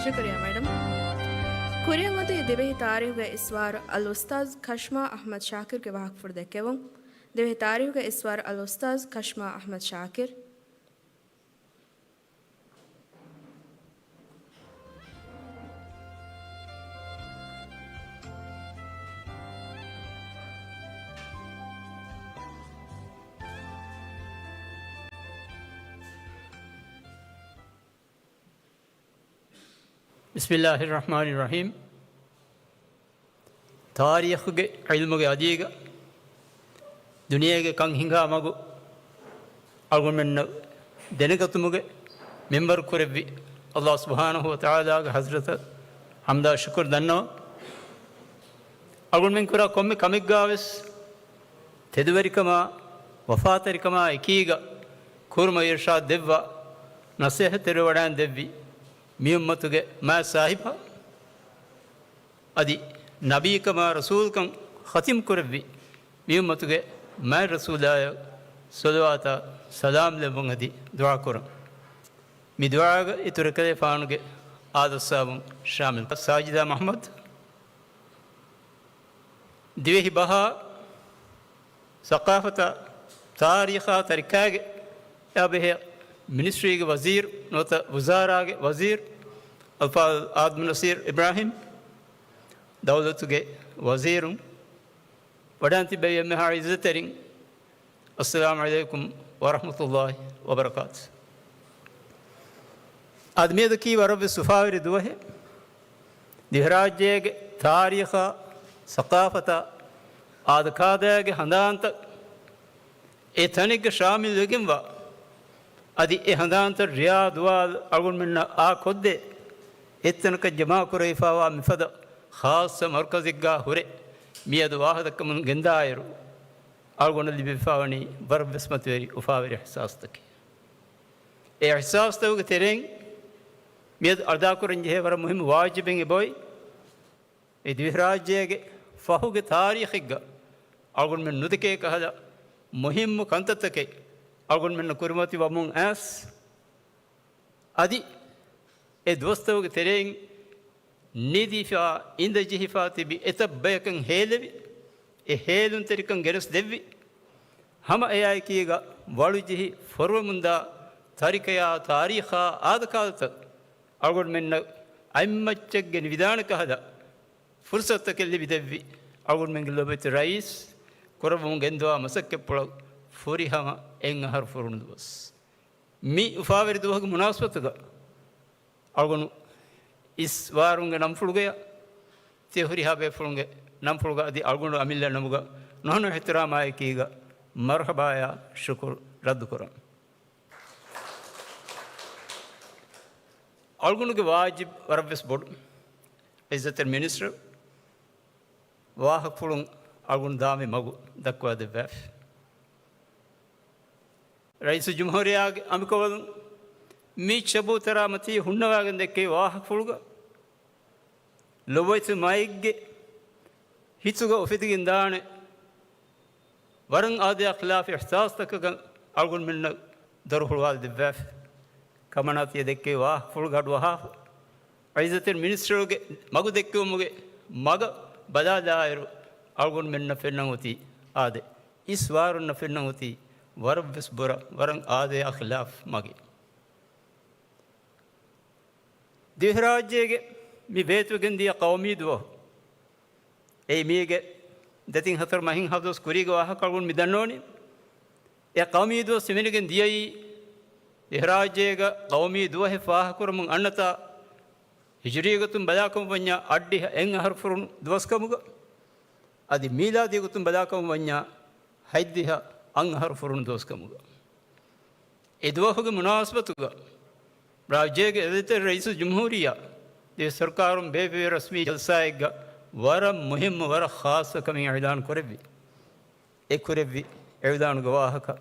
ޝުކުރިއްޔާ މެޑަމް. ކުރިއަށް އޮތީ ދިވެހި ތާރީޚުގެ އިސްވާރު އަލްއުސްތާޒް ކަޝްމާ އަޙްމަދު ޝާކިރުގެ ވާހަކަފުޅު ދެއްކެވުން. ދިވެހި ތާރީޚުގެ އިސްވާރު އަލްއުސްތާޒް ކަޝްމާ އަޙްމަދު ޝާކިރު. بسم الله الرحمن الرحيم. ތާރީޚުގެ ޢިލްމުގެ އަލީގަ ދުނިޔޭގެ ކަން ހިނގާ މަގު އަޅުގަނޑުމެންނަށް ދެނެގަތުމުގެ މިންވަރު ކުރެއްވި އަﷲ ސުބްޙާނަހޫ ވަތަޢާލާގެ ޙަޟްރަތަށް ޙަމްދާ ޝުކުރު ދަންނަވަން. އަޅުގަނޑުމެން ކުރާ ކޮންމެ ކަމެއްގާވެސް ތެދުވެރިކަމާ ވަފާތެރިކަމާ އެކީގަ ކުރުމަށް އިރުޝާދު ދެއްވާ، ނަޞޭޙަތްތެރިވެވަޑައިން ދެއްވި މިއުއްމަތުގެ މާތް ސާހިބާ، އަދި ނަބީކަމާ ރަސޫލުކަން ޚަތިމް ކުރެއްވި މިއުއްމަތުގެ މާތް ރަސޫލާއަށް ޞަލަވާތާ ސަލާމް ލެއްވުން އަދި ދުޢާ ކުރަން. މި ދުޢާގަ އިތުރު ކަލޭފާނުގެ އާދަ ސާބުން ޝާމިލް ސާޖިދާ މުޙައްމަދު. ދިވެހި ބަހާ، ސަޤާފަތާ، ތާރީޚާ ތަރިކާގެ އެއާބެހޭ މިނިސްޓްރީގެ ވަޒީރު ނުވަތަ ވުޒާރާގެ ވަޒީރު އަލްފާޟިލް އާދަމް ނަޞީރު އިބްރާހިމް، ދައުލަތުގެ ވަޒީރުން، ވަޑައިން ތިއްބެވި އެންމެހާ ޢިއްޒަތްތެރިން، އައްސަލާމު ޢަލައިކުމް ވަރަޙްމަތުﷲި ވަބަރަކާތު. އަދި މިއަދަކީ ވަރަށްވެސް އުފާވެރި ދުވަހެއް. ދިވެހިރާއްޖޭގެ ތާރީޚާ، ސަޤާފަތާ، އާދަކާދައިގެ ހަނދާންތައް އެ ތަނެއްގަ ޝާމިލް ވެގެންވާ، އަދި އެ ހަނދާންތައް ރިޔާ ދުވާލު އަޅުގަނޑުމެންނަށް އާ ކޮށްދޭ، އެއްތަނަކަށް ޖަމާކުރެވިފާވާ މިފަދަ ޚާއްޞަ މަރުކަޒެއްގާ ހުރެ މިއަދު ވާހަކަދައްކަމުން ގެންދާއިރު، އަޅުގަނޑަށް ލިބިފާވަނީ ވަރަށްވެސް މަތިވެރި އުފާވެރި އިޙްސާސްތަކެއް. އެ އިޙްސާސްތަކުގެ ތެރެއިން މިއަދު އަދާކުރަންޖެހޭ ވަރަށް މުހިއްމު ވާޖިބެއް އެބައޮތް. އެ ދިވެހިރާއްޖޭގެ ފަހުގެ ތާރީޚެއްގަ އަޅުގަނޑުމެން ނުދެކޭ ކަހަލަ މުހިއްމު ކަންތައްތަކެއް އަޅުގަނޑުމެންނަށް ކުރިމަތިވަމުން އައިސް، އަދި އެ ދުވަސްތަކުގެ ތެރެއިން ނިދިފާ، އިނދަޖެހިފާ ތިބި އެތައް ބަޔަކަށް ހޭލެވި، އެ ހޭލުންތެރިކަން ގެނެސް ދެއްވި، ހަމަ އެއާއެކީގަ ވަޅުޖެހި ފޮރުވަމުންދާ ތަރިކަޔާ، ތާރީޚާ، އާދަކާދަތައް އަޅުގަނޑުމެންނަށް އަތްމައްޗަށް ގެނެވިދާނެ ކަހަލަ ފުރުސަތުތަކެއް ލިބިދެއްވި އަޅުގަނޑުމެންގެ ލޯބިވެތި ރައީސް ކުރައްވަމުން ގެންދަވާ މަސައްކަތްޕުޅަށް ފުރިހަމަ އެއް އަހަރު ފުރުނު ދުވަސް. މި އުފާވެރި ދުވަހުގެ މުނާސަބަތުގަ އަޅުގަނޑު އިސްވާރުންގެ ނަންފުޅުގަޔަށް ތިޔަ ހުރިހާ ބޭފުޅުންގެ ނަންފުޅުގަ އަދި އަޅުގަނޑު އަމިއްލަ ނަމުގަ ނުހަނު އިޙްތިރާމާއެކީގަ މަރުޙަބާއާ ޝުކުރު ރައްދު ކުރަން. އަޅުގަނޑުގެ ވާޖިބު ވަރަށްވެސް ބޮޑު. ޢިއްޒަތްތެރި މިނިސްޓަރު ވާހަކަފުޅުން އަޅުގަނޑު ދާމި މަގު ދައްކަވާ ދެއްވާފި. ރައީސުލްޖުމްހޫރިއްޔާގެ އަނބިކޮޅުން މި ޗަބޫތަރާމަތީ ހުންނަވާގެން ދެއްކެވި ވާހަކަފުޅުގަ ލޮބުވެތި މައެއްގެ ހިތުގަ އުފެދިގެން ދާނެ ވަރަށް އާދަޔާ ޚިލާފު އިޙްސާސްތަކަކަށް އަޅުގަނޑުމެންނަށް ދޮރު ހުޅުވާލަ ދެއްވާފި. ކަމަނާ ތިޔަ ދެއްކެވި ވާހަކަފުޅުގެ އަޑުއަހާފަ، ޢިއްޒަތްތެރި މިނިސްޓަރުގެ މަގު ދެއްކެވުމުގެ މަގަށް ބަލާލާއިރު، އަޅުގަނޑުމެންނަށް ފެންނަން އޮތީ އާދެ، އިސްވާރުންނަށް ފެންނަން އޮތީ ވަރަށްވެސް ބުރަ، ވަރަށް އާދަޔާ ޚިލާފު މަގެއް. ދިވެހިރާއްޖޭގެ މި ބޭތުވެގެން ދިޔަ ޤައުމީ ދުވަހު، އެއީ މީގެ ދެތިން ހަތަރު މަހިން ހަތް ދުވަސް ކުރީގެ ވާހަކަ އަޅުގަނޑު މި ދަންނަވަނީ. އެ ޤައުމީ ދުވަސް ހިމެނިގެން ދިޔައީ، ދިވެހިރާއްޖޭގަ ޤައުމީ ދުވަހެއް ފާހަގަކުރަމުން އަންނަތާ، ހިޖުރީ ގޮތުން ބަލާކަމަށް ވަންޏާ އަށްޑިހަ އެއް އަހަރު ފުރުނު ދުވަސް ކަމުގަ، އަދި މީލާދީ ގޮތުން ބަލާކަމަށް ވަންޏާ ހަތްދިހަ އަށް އަހަރު ފުރުނު ދުވަސް ކަމުގަ. އެ ދުވަހުގެ މުނާސަބަތުގަ ރާއްޖޭގެ އިއްޒަތްތެރި ރައީސުލްޖުމްހޫރިއްޔާ ދިވެހި ސަރުކާރުން ބޭއްވި ރަސްމީ ޖަލްސާއެއްގަ ވަރަށް މުހިއްމު، ވަރަށް ޚާއްޞަ ކަމެއް އިޢުލާން ކުރެއްވި. އެ ކުރެއްވި އިޢުލާނުގެ ވާހަކަ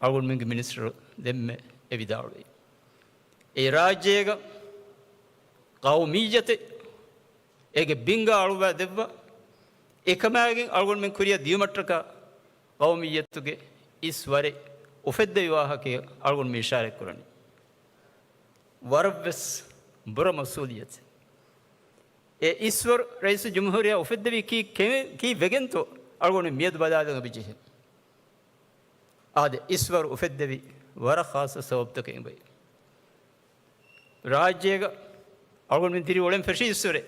އަޅުގަނޑުމެންގެ މިނިސްޓަރު ދެންމެ އެ ވިދާޅުވި. އެ ރާއްޖޭގަ ޤައުމިއްޔަތެއް އޭގެ ބިންގާ އަޅުވާ ދެއްވާ، އެކަމާގެން އަޅުގަނޑުމެން ކުރިއަށް ދިޔުމަށްޓަކާ ޤައުމިއްޔަތުގެ އިސް ވަރެއް އުފެއްދެވި ވާހަކައެއް އަޅުގަނޑު މި އިޝާރަތް ކުރަނީ. ވަރަށްވެސް ބުރަ މަސްއޫލިއްޔަތެއް. އެ އިސްވަރު ރައީސުލްޖުމްހޫރިއްޔާ އުފެއްދެވީ ކީ ކެ-، ކީއްވެގެންތޯ؟ އަޅުގަނޑު މިއަދު ބަލާލަން އެބަޖެހޭ. އާދެ، އިސްވަރު އުފެއްދެވީ ވަރަށް ޚާއްޞަ ސަބަބުތަކެއް އެބައި. ރާއްޖޭގަ އަޅުގަނޑުމެން ދިރިއުޅެން ފެށިއިސްވަރެ،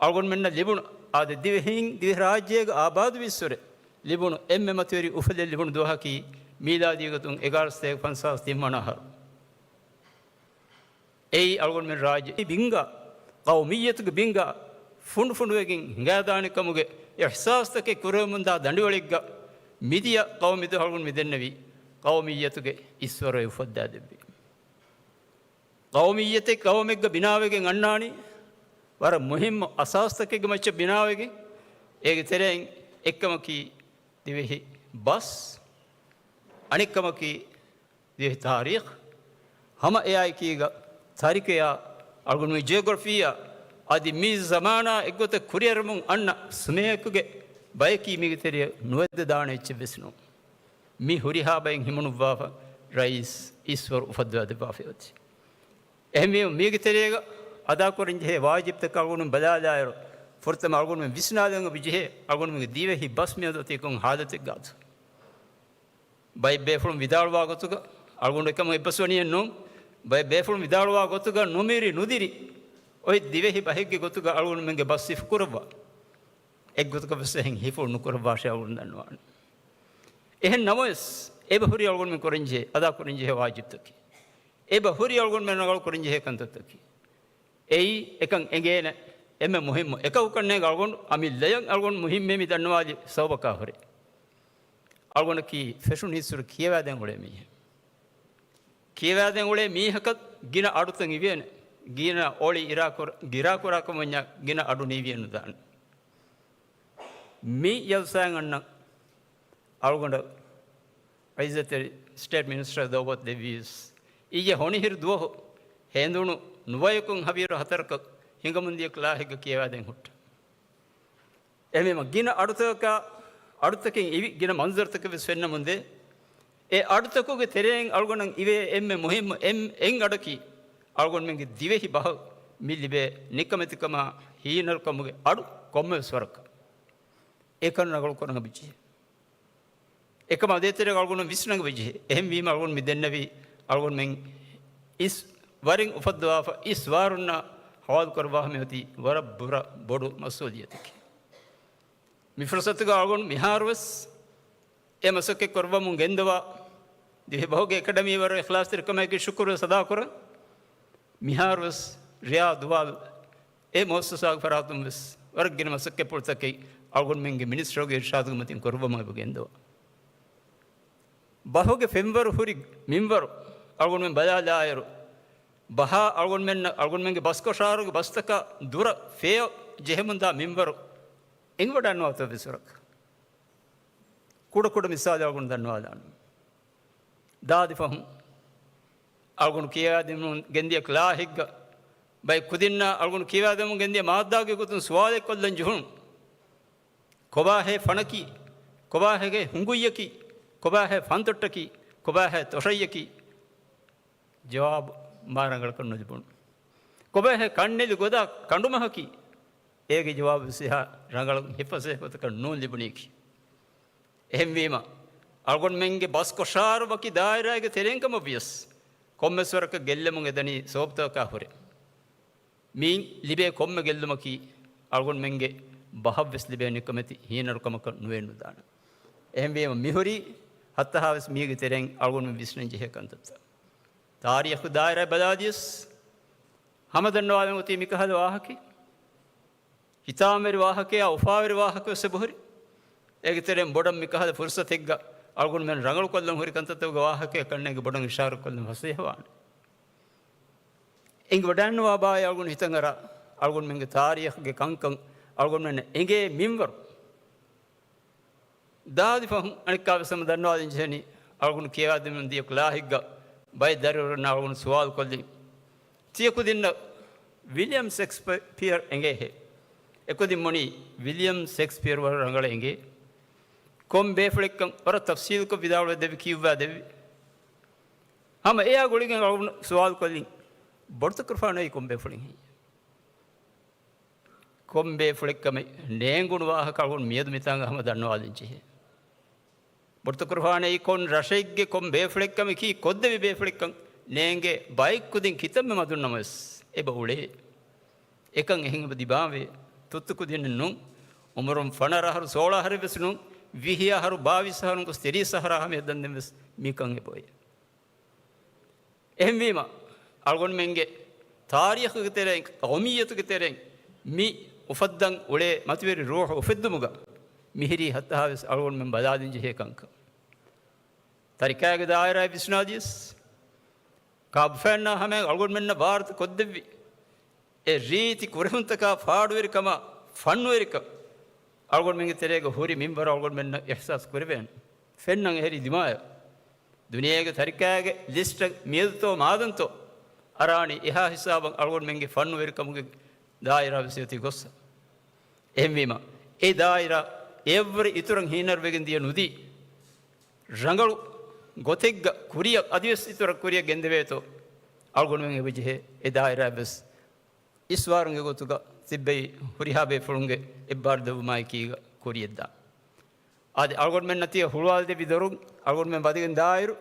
އަޅުގަނޑުމެންނަށް ލިބުނު، އާދެ، ދިވެހީން ދިވެހިރާއްޖޭގަ އާބާދުވި އިސްވަރެ ލިބުނު އެންމެ މަތިވެރި އުފަލެއް ލިބުނު ދުވަހަކީ މީލާދީ ގޮތުން އެގާރަ ސަތޭކަ ފަންސާސް ތިން ވަނަ އަހަރު. އެއީ އަޅުގަނޑުމެން ރާއްޖެ ބިންގާ، ޤައުމިއްޔަތުގެ ބިންގާ ފުނޑުފުނޑުވެގެން ހިނގާދާނެ ކަމުގެ އިޙްސާސްތަކެއް ކުރެވެމުންދާ ދަނޑިވަޅެއްގަ މިދިޔަ ޤައުމީ ދުވަހު އަޅުގަނޑު މިދެންނެވީ ޤައުމިއްޔަތުގެ އިސްވަރު އެ އުފައްދާ ދެއްވީ. ޤައުމިއްޔަތެއް ޤައުމެއްގަ ބިނާވެގެން އަންނާނީ ވަރަށް މުހިއްމު އަސާސްތަކެއްގެ މައްޗަށް ބިނާވެގެން، އޭގެ ތެރެއިން އެއްކަމަކީ ދިވެހި ބަސް، އަނެއްކަމަކީ ދިވެހި ތާރީޚް، ހަމަ އެއާއެކީގަ ތާރިޚަށް އަޅުގަނޑުމެން ޖިއޮގްރަފީއާ އަދި މި ޒަމާނާ އެއްގޮތަށް ކުރިއަރަމުން އަންނަ ސުމޭއަކުގެ ބަޔަކީ މީގެ ތެރެއަށް ނުވެދެދާނެ އެއްޗެއް ވެސް ނޫން. މި ހުރިހާ ބައެއް ހިމަނުއްވާފަ ރައީސް އިސްވަރު އުފައްދަވާ ދެއްވާފައި އޮތީ. އެހެންވީމަ މީގެ ތެރޭގަ އަދާކުރަން ޖެހޭ ވާޖިބްތަކަށް އަޅުގަނޑު ބަލާލާއިރު، ފުރަތަމަ އަޅުގަނޑު ވިސްނާލަން ޖެހޭ އަޅުގަނޑުމެންގެ ދިވެހި ބަސް މިއަދު އޮތީ ކޮން ހާލަތެއްގަތު. ބައެއް ބޭފުޅުން ވިދާޅުވާ ގޮތުގަ، އަޅުގަނޑު އެކަމަށް އެއްބަސްވަނީއެއް ނޫން، ބައެއް ބޭފުޅުން ވިދާޅުވާ ގޮތުގަ ނުމިރި ނުދިރި އޮތް ދިވެހި ބަހެއްގެ ގޮތުގަ އަޅުގަނޑުމެންގެ ބަސް ސިފަކުރައްވާ. އެއްގޮތަކަށް ވެސް އެހެން ހިފަ ނުކުރައްވާށޭ އަޅުގަނޑު ދަންނަވާނެ. އެހެން ނަމަވެސް، އެބަހުރި އަޅުގަނޑުމެން ކުރަންޖެހޭ، އަދާކުރަންޖެހޭ ވާޖިބްތަކީ، އެބަހުރި އަޅުގަނޑުމެން ރަނގަޅު ކުރަންޖެހޭ ކަންތައްތަކީ، އެއީ އެކަން އެނގޭނެ އެންމެ މުހިއްމު އެކަކު ކަންނޭނގެ އަޅުގަނޑު އަމިއްލަޔަށް އަޅުގަނޑު މުހިއްމޭ މި ދަންނަވާލި ސަބަބަކާ ހުރެ. އަޅުގަނޑަކީ ފެށުން ހިއްސުރެ ކިޔަވާދޭން އުޅޭ މީހެއް. ކިޔަވާދޭން އުޅޭ މީހަކަށް ގިނަ އަޑުތައް އިވޭނެ. ގިނަ އޮޅި އިރާކުރ-، ގިރާކުރާކަމަށްޏާ ގިނަ އަޑު ނީވިއެއް ނުދާނެ. މި ޖަލްސާއިން އަންނަ އަޅުގަނޑަށް އިއްޒަތްތެރި ސްޓޭޓް މިނިސްޓަރ ދައުވަތު ދެއްވީސް، އިއްޔެ ހޮނިހިރު ދުވަހު ހެނދުނު ނުވަޔަކުން ހަވީރު ހަތަރަކަށް ހިނގަމުންދިޔަ ކްލާހެއްގަ ކިޔަވާދޭން ހުއްޓަ. އެހެންވީމަ ގިނަ އަޑުތަކަކާ، އަޑުތަކެއް އިވި ގިނަ މަންޒަރުތަކެއް ވެސް ފެންނަމުނދޭ. އެ އަޑުތަކުގެ ތެރެއިން އަޅުގަނޑަށް އިވޭ އެންމެ މުހިއްމު އެން، އެއް އަޑަކީ، އަޅުގަނޑުމެންގެ ދިވެހި ބަހަށް މި ލިބޭ ނިކަމެތިކަމާ ހީނަރުކަމުގެ އަޑު ކޮންމެވެސް ވަރަކަށް. އެކަން ރަނގަޅު ކުރަން އެބަޖެހޭ. އެކަމަށް އަދޭތެރޭގަ އަޅުގަނޑު ވިސްނަން އެބަޖެހޭ. އެހެންވީމަ އަޅުގަނޑު މި ދެންނެވީ އަޅުގަނޑުމެން އިސް ވަރެއް އުފައްދަވާފަ އިސް ވާރުންނާ ހަވާލު ކުރައްވާފަ މިއޮތީ ވަރަށް ބުރަ ބޮޑު މަސްއޫލިއްޔަތެކޭ. މި ފުރުސަތުގަ އަޅުގަނޑު މިހާރުވެސް އެ މަސައްކަތް ކުރައްވަމުން ގެންދަވާ ދިވެހިބަހުގެ އެކަޑަމީ ވަރަށް އިޚްލާޞްތެރިކަމާއެކީ ޝުކުރުވެސް އަދާކުރަން. މިހާރުވެސް ރެޔާ ދުވާލު އެ މުއައްސަސާގެ ފަރާތުން ވެސް ވަރަށް ގިނަ މަސައްކަތްޕުޅުތަކެއް އަޅުގަނޑުމެންގެ މިނިސްޓަރުގެ އިރްޝާދުގެ މަތިން ކުރައްވަމުން އެބަ ގެންދަވާ. ބަހުގެ ފެންވަރު ހުރި މިންވަރު އަޅުގަނޑުމެން ބަލާލާއިރު، ބަހާ އަޅުގަނޑުމެންނަށް އަޅުގަނޑުމެންގެ ބަސްކޮށާރުގެ ބަސްތަކާ ދުރަށް ފޭ ޖެހެމުންދާ މިންވަރު އެނގިވަޑައިނުވާތޯ ވެސް ވަރަކަށް. ކުޑަކުޑަ މިސާލެއް އަޅުގަނޑު ދަންނަވާލާނަން. ދާދި ފަހުން އަޅުގަނޑު ކިޔަވާދިނުން ގެންދިޔަ ކްލާހެއްގަ ބައެއް ކުދިންނާ އަޅުގަނޑު ކިޔަވާދެމުން ގެންދިޔަ މާއްދާގެ ގޮތުން ސުވާލެއް ކޮށްލަން ޖެހުނު. ކޮބާހޭ ފަނަކީ؟ ކޮބާހޭގެ ހުނގުއްޔަކީ؟ ކޮބާހޭ ފަންތޮއްޓަކީ؟ ކޮބާހޭ ތޮށައްޔަކީ؟ ޖަވާބު މާ ރަނގަޅަކަށް ނުލިބުނު. ކޮބާހޭ ކަންނެލި ގޮދާ ކަނޑުމަހަކީ؟ އޭގެ ޖަވާބު ވެސް އެހާ ރަނގަޅަށް ހިފަސޭހަކޮތަކަށް ނޫން ލިބުނީކީ. އެހެންވީމަ، އަޅުގަނޑުމެންގެ ބަސްކޮށާރު ވަކި ދާއިރާއެއްގެ ތެރެއިން ކަމަށް ވިޔަސް، ކޮންމެސް ވަރަކަށް ގެއްލެމުން އެދަނީ ސަބަބުތަކަކާ ހުރެ. މިއިން ލިބޭ ކޮންމެ ގެއްލުމަކީ، އަޅުގަނޑުމެންގެ ބަހަށްވެސް ލިބޭ ނިކަމެތި ހީނަރުކަމަކަށް ނުވެ ނުދާނެ. އެހެންވީމަ، މިހުރީ ހައްތަހާވެސް މީގެ ތެރެއިން އަޅުގަނޑުމެން ވިސްނަން ޖެހޭ ކަންތައްތައް. ތާރީޚު ދާއިރާ ބަލާލިޔަސް، ހަމަ ދަންނަވާލަން އޮތީ މިކަހަލަ ވާހަކައެއް. ހިތާމަވެރި ވާހަކައާ އުފާވެރި ވާހަކަވެސް އެބަހުރި. އޭގެ ތެރެއިން ބޮޑަށް މިކަހަލަ ފުރުސަތެއްގަ އަޅުގަނޑުމެން ރަނގަޅުކޮށްލަން ހުރި ކަންތައްތަކުގެ ވާހަކައެއް ކަންނޭނގެ ބޮޑަށް އިޝާރަތްކޮށްލަން ފަސޭހަވާނެ. އެނގިވަޑައިންނަވާ ބާއި އަޅުގަނޑު ހިތަށް އަރާ، އަޅުގަނޑުމެންގެ ތާރީޚުގެ ކަންކަން، އަޅުގަނޑުމެންނަށް އެނގޭ މިންވަރު. ދާދި ފަހުން އަނެއްކާވެސް ހަމަ ދަންނަވާލަން ޖެހެނީ، އަޅުގަނޑު ކިޔަވާދިނުން ދިޔަ ކްލާހެއްގަ ބައެއް ދަރިވަރުންނާ އަޅުގަނޑު ސުވާލު ކޮށްލި. ތިޔަ ކުދިންނަށް ވިލިއަމް ޝެކްސްޕިއަރ އެނގޭހޭ؟ އެކުދިން ބުނީ، ވިލިއަމް ޝެކްސްޕިއަރ ވަރަށް ރަނގަޅަށް އެނގޭ. ކޮން ބޭފުޅެއްކަން ވަރަށް ތަފްސީލުކޮށް ވިދާޅުވެ ދެއްވި، ކިޔުއްވާ ދެއްވި. ހަމަ އެއާ ގުޅިގެން އަޅުގަނޑު ސުވާލު ކޮށްލިން. ބޮޑުތަކުރުފާނު އެއީ ކޮން ބޭފުޅެއް ހެއްޔޭ؟ ކޮން ބޭފުޅެއްކަމެއް ނޭނގުނު ވާހަކަ އަޅުގަނޑު މިއަދު މިތާނގަ ހަމަ ދަންނަވާލަން ޖެހޭ. ބޮޑުތަކުރުފާނު އެއީ ކޮން ރަށެއްގެ ކޮން ބޭފުޅެއްކަމަކީ ކޮށްދެވި ބޭފުޅެއްކަން ނޭނގޭ ބައެއް ކުދިން ކިތަންމެ މަދުން ނަމަވެސް އެބަ އުޅޭ. އެކަން އެހެން އެބަ ދިމާވޭ. ތުއްތު ކުދިންނެއް ނޫން. އުމުރުން ފަނަރަ އަހަރު، ސޯޅަ އަހަރެއް ވެސް ނޫން. ވިހި އަހަރު، ބާވީސް އަހަރުން ގޮސް ތިރީސް އަހަރާ ހަމަޔަށް ދަންދެން ވެސް މިކަން އެބައޮތް. އެހެންވީމަ، އަޅުގަނޑުމެންގެ ތާރީޚުގެ ތެރެއިން، ޤައުމިއްޔަތުގެ ތެރެއިން މި އުފައްދަން އުޅޭ މަތިވެރި ރޫޙު އުފެއްދުމުގަ މިހިރީ ހައްތަހާ ވެސް އަޅުގަނޑުމެން ބަލާލިން ޖެހޭ ކަންކަން. ތަރިކާގެ ދާއިރާއަށް ވިސްނާލިޔަސް، ކާބަފައިންނާ ހަމަޔަށް އަޅުގަނޑުމެންނަށް ވާރުތަ ކޮށްދެއްވި އެ ރީތި ކުރެހުންތަކާ ފާޑުވެރިކަމާ، ފަންނުވެރިކަން އަޅުގަނޑުމެންގެ ތެރޭގަ ހުރި މިންވަރު އަޅުގަނޑުމެންނަށް އިޙްސާސް ކުރެވޭނެ. ފެންނަން އެހެރީ ދިމާޔަށް. ދުނިޔޭގެ ތަރިކާގެ ލިސްޓަށް މިއަދުތޯ މާދަންތޯ އަރާނީ އެހާ ހިސާބަށް އަޅުގަނޑުމެންގެ ފަންނުވެރިކަމުގެ ދާއިރާ ވެސް އޮތީ ގޮއްސަ. އެހެންވީމަ، އެ ދާއިރާ އެއަށްވުރެ އިތުރަށް ހީނަރުވެގެން ދިޔަ ނުދީ، ރަނގަޅު ގޮތެއްގަ ކުރިއަށް، އަދިވެސް އިތުރަށް ކުރިއަށް ގެންދެވޭތޯ، އަޅުގަނޑުމެން އެބަޖެހޭ އެ ދާއިރާއަށްވެސް އިސްވާރުގެ ގޮތުގަ ތިއްބެވި ހުރިހާ ބޭފުޅުންގެ އެއްބާރު ދެއްވުމާއެކީގަ ކުރިޔަށްދާން. އާދެ، އަޅުގަނޑުމެންނަށް ތިޔަ ހުޅުވާލަދެއްވި ދޮރުން އަޅުގަނޑުމެން ވަދެގެން ދާއިރު،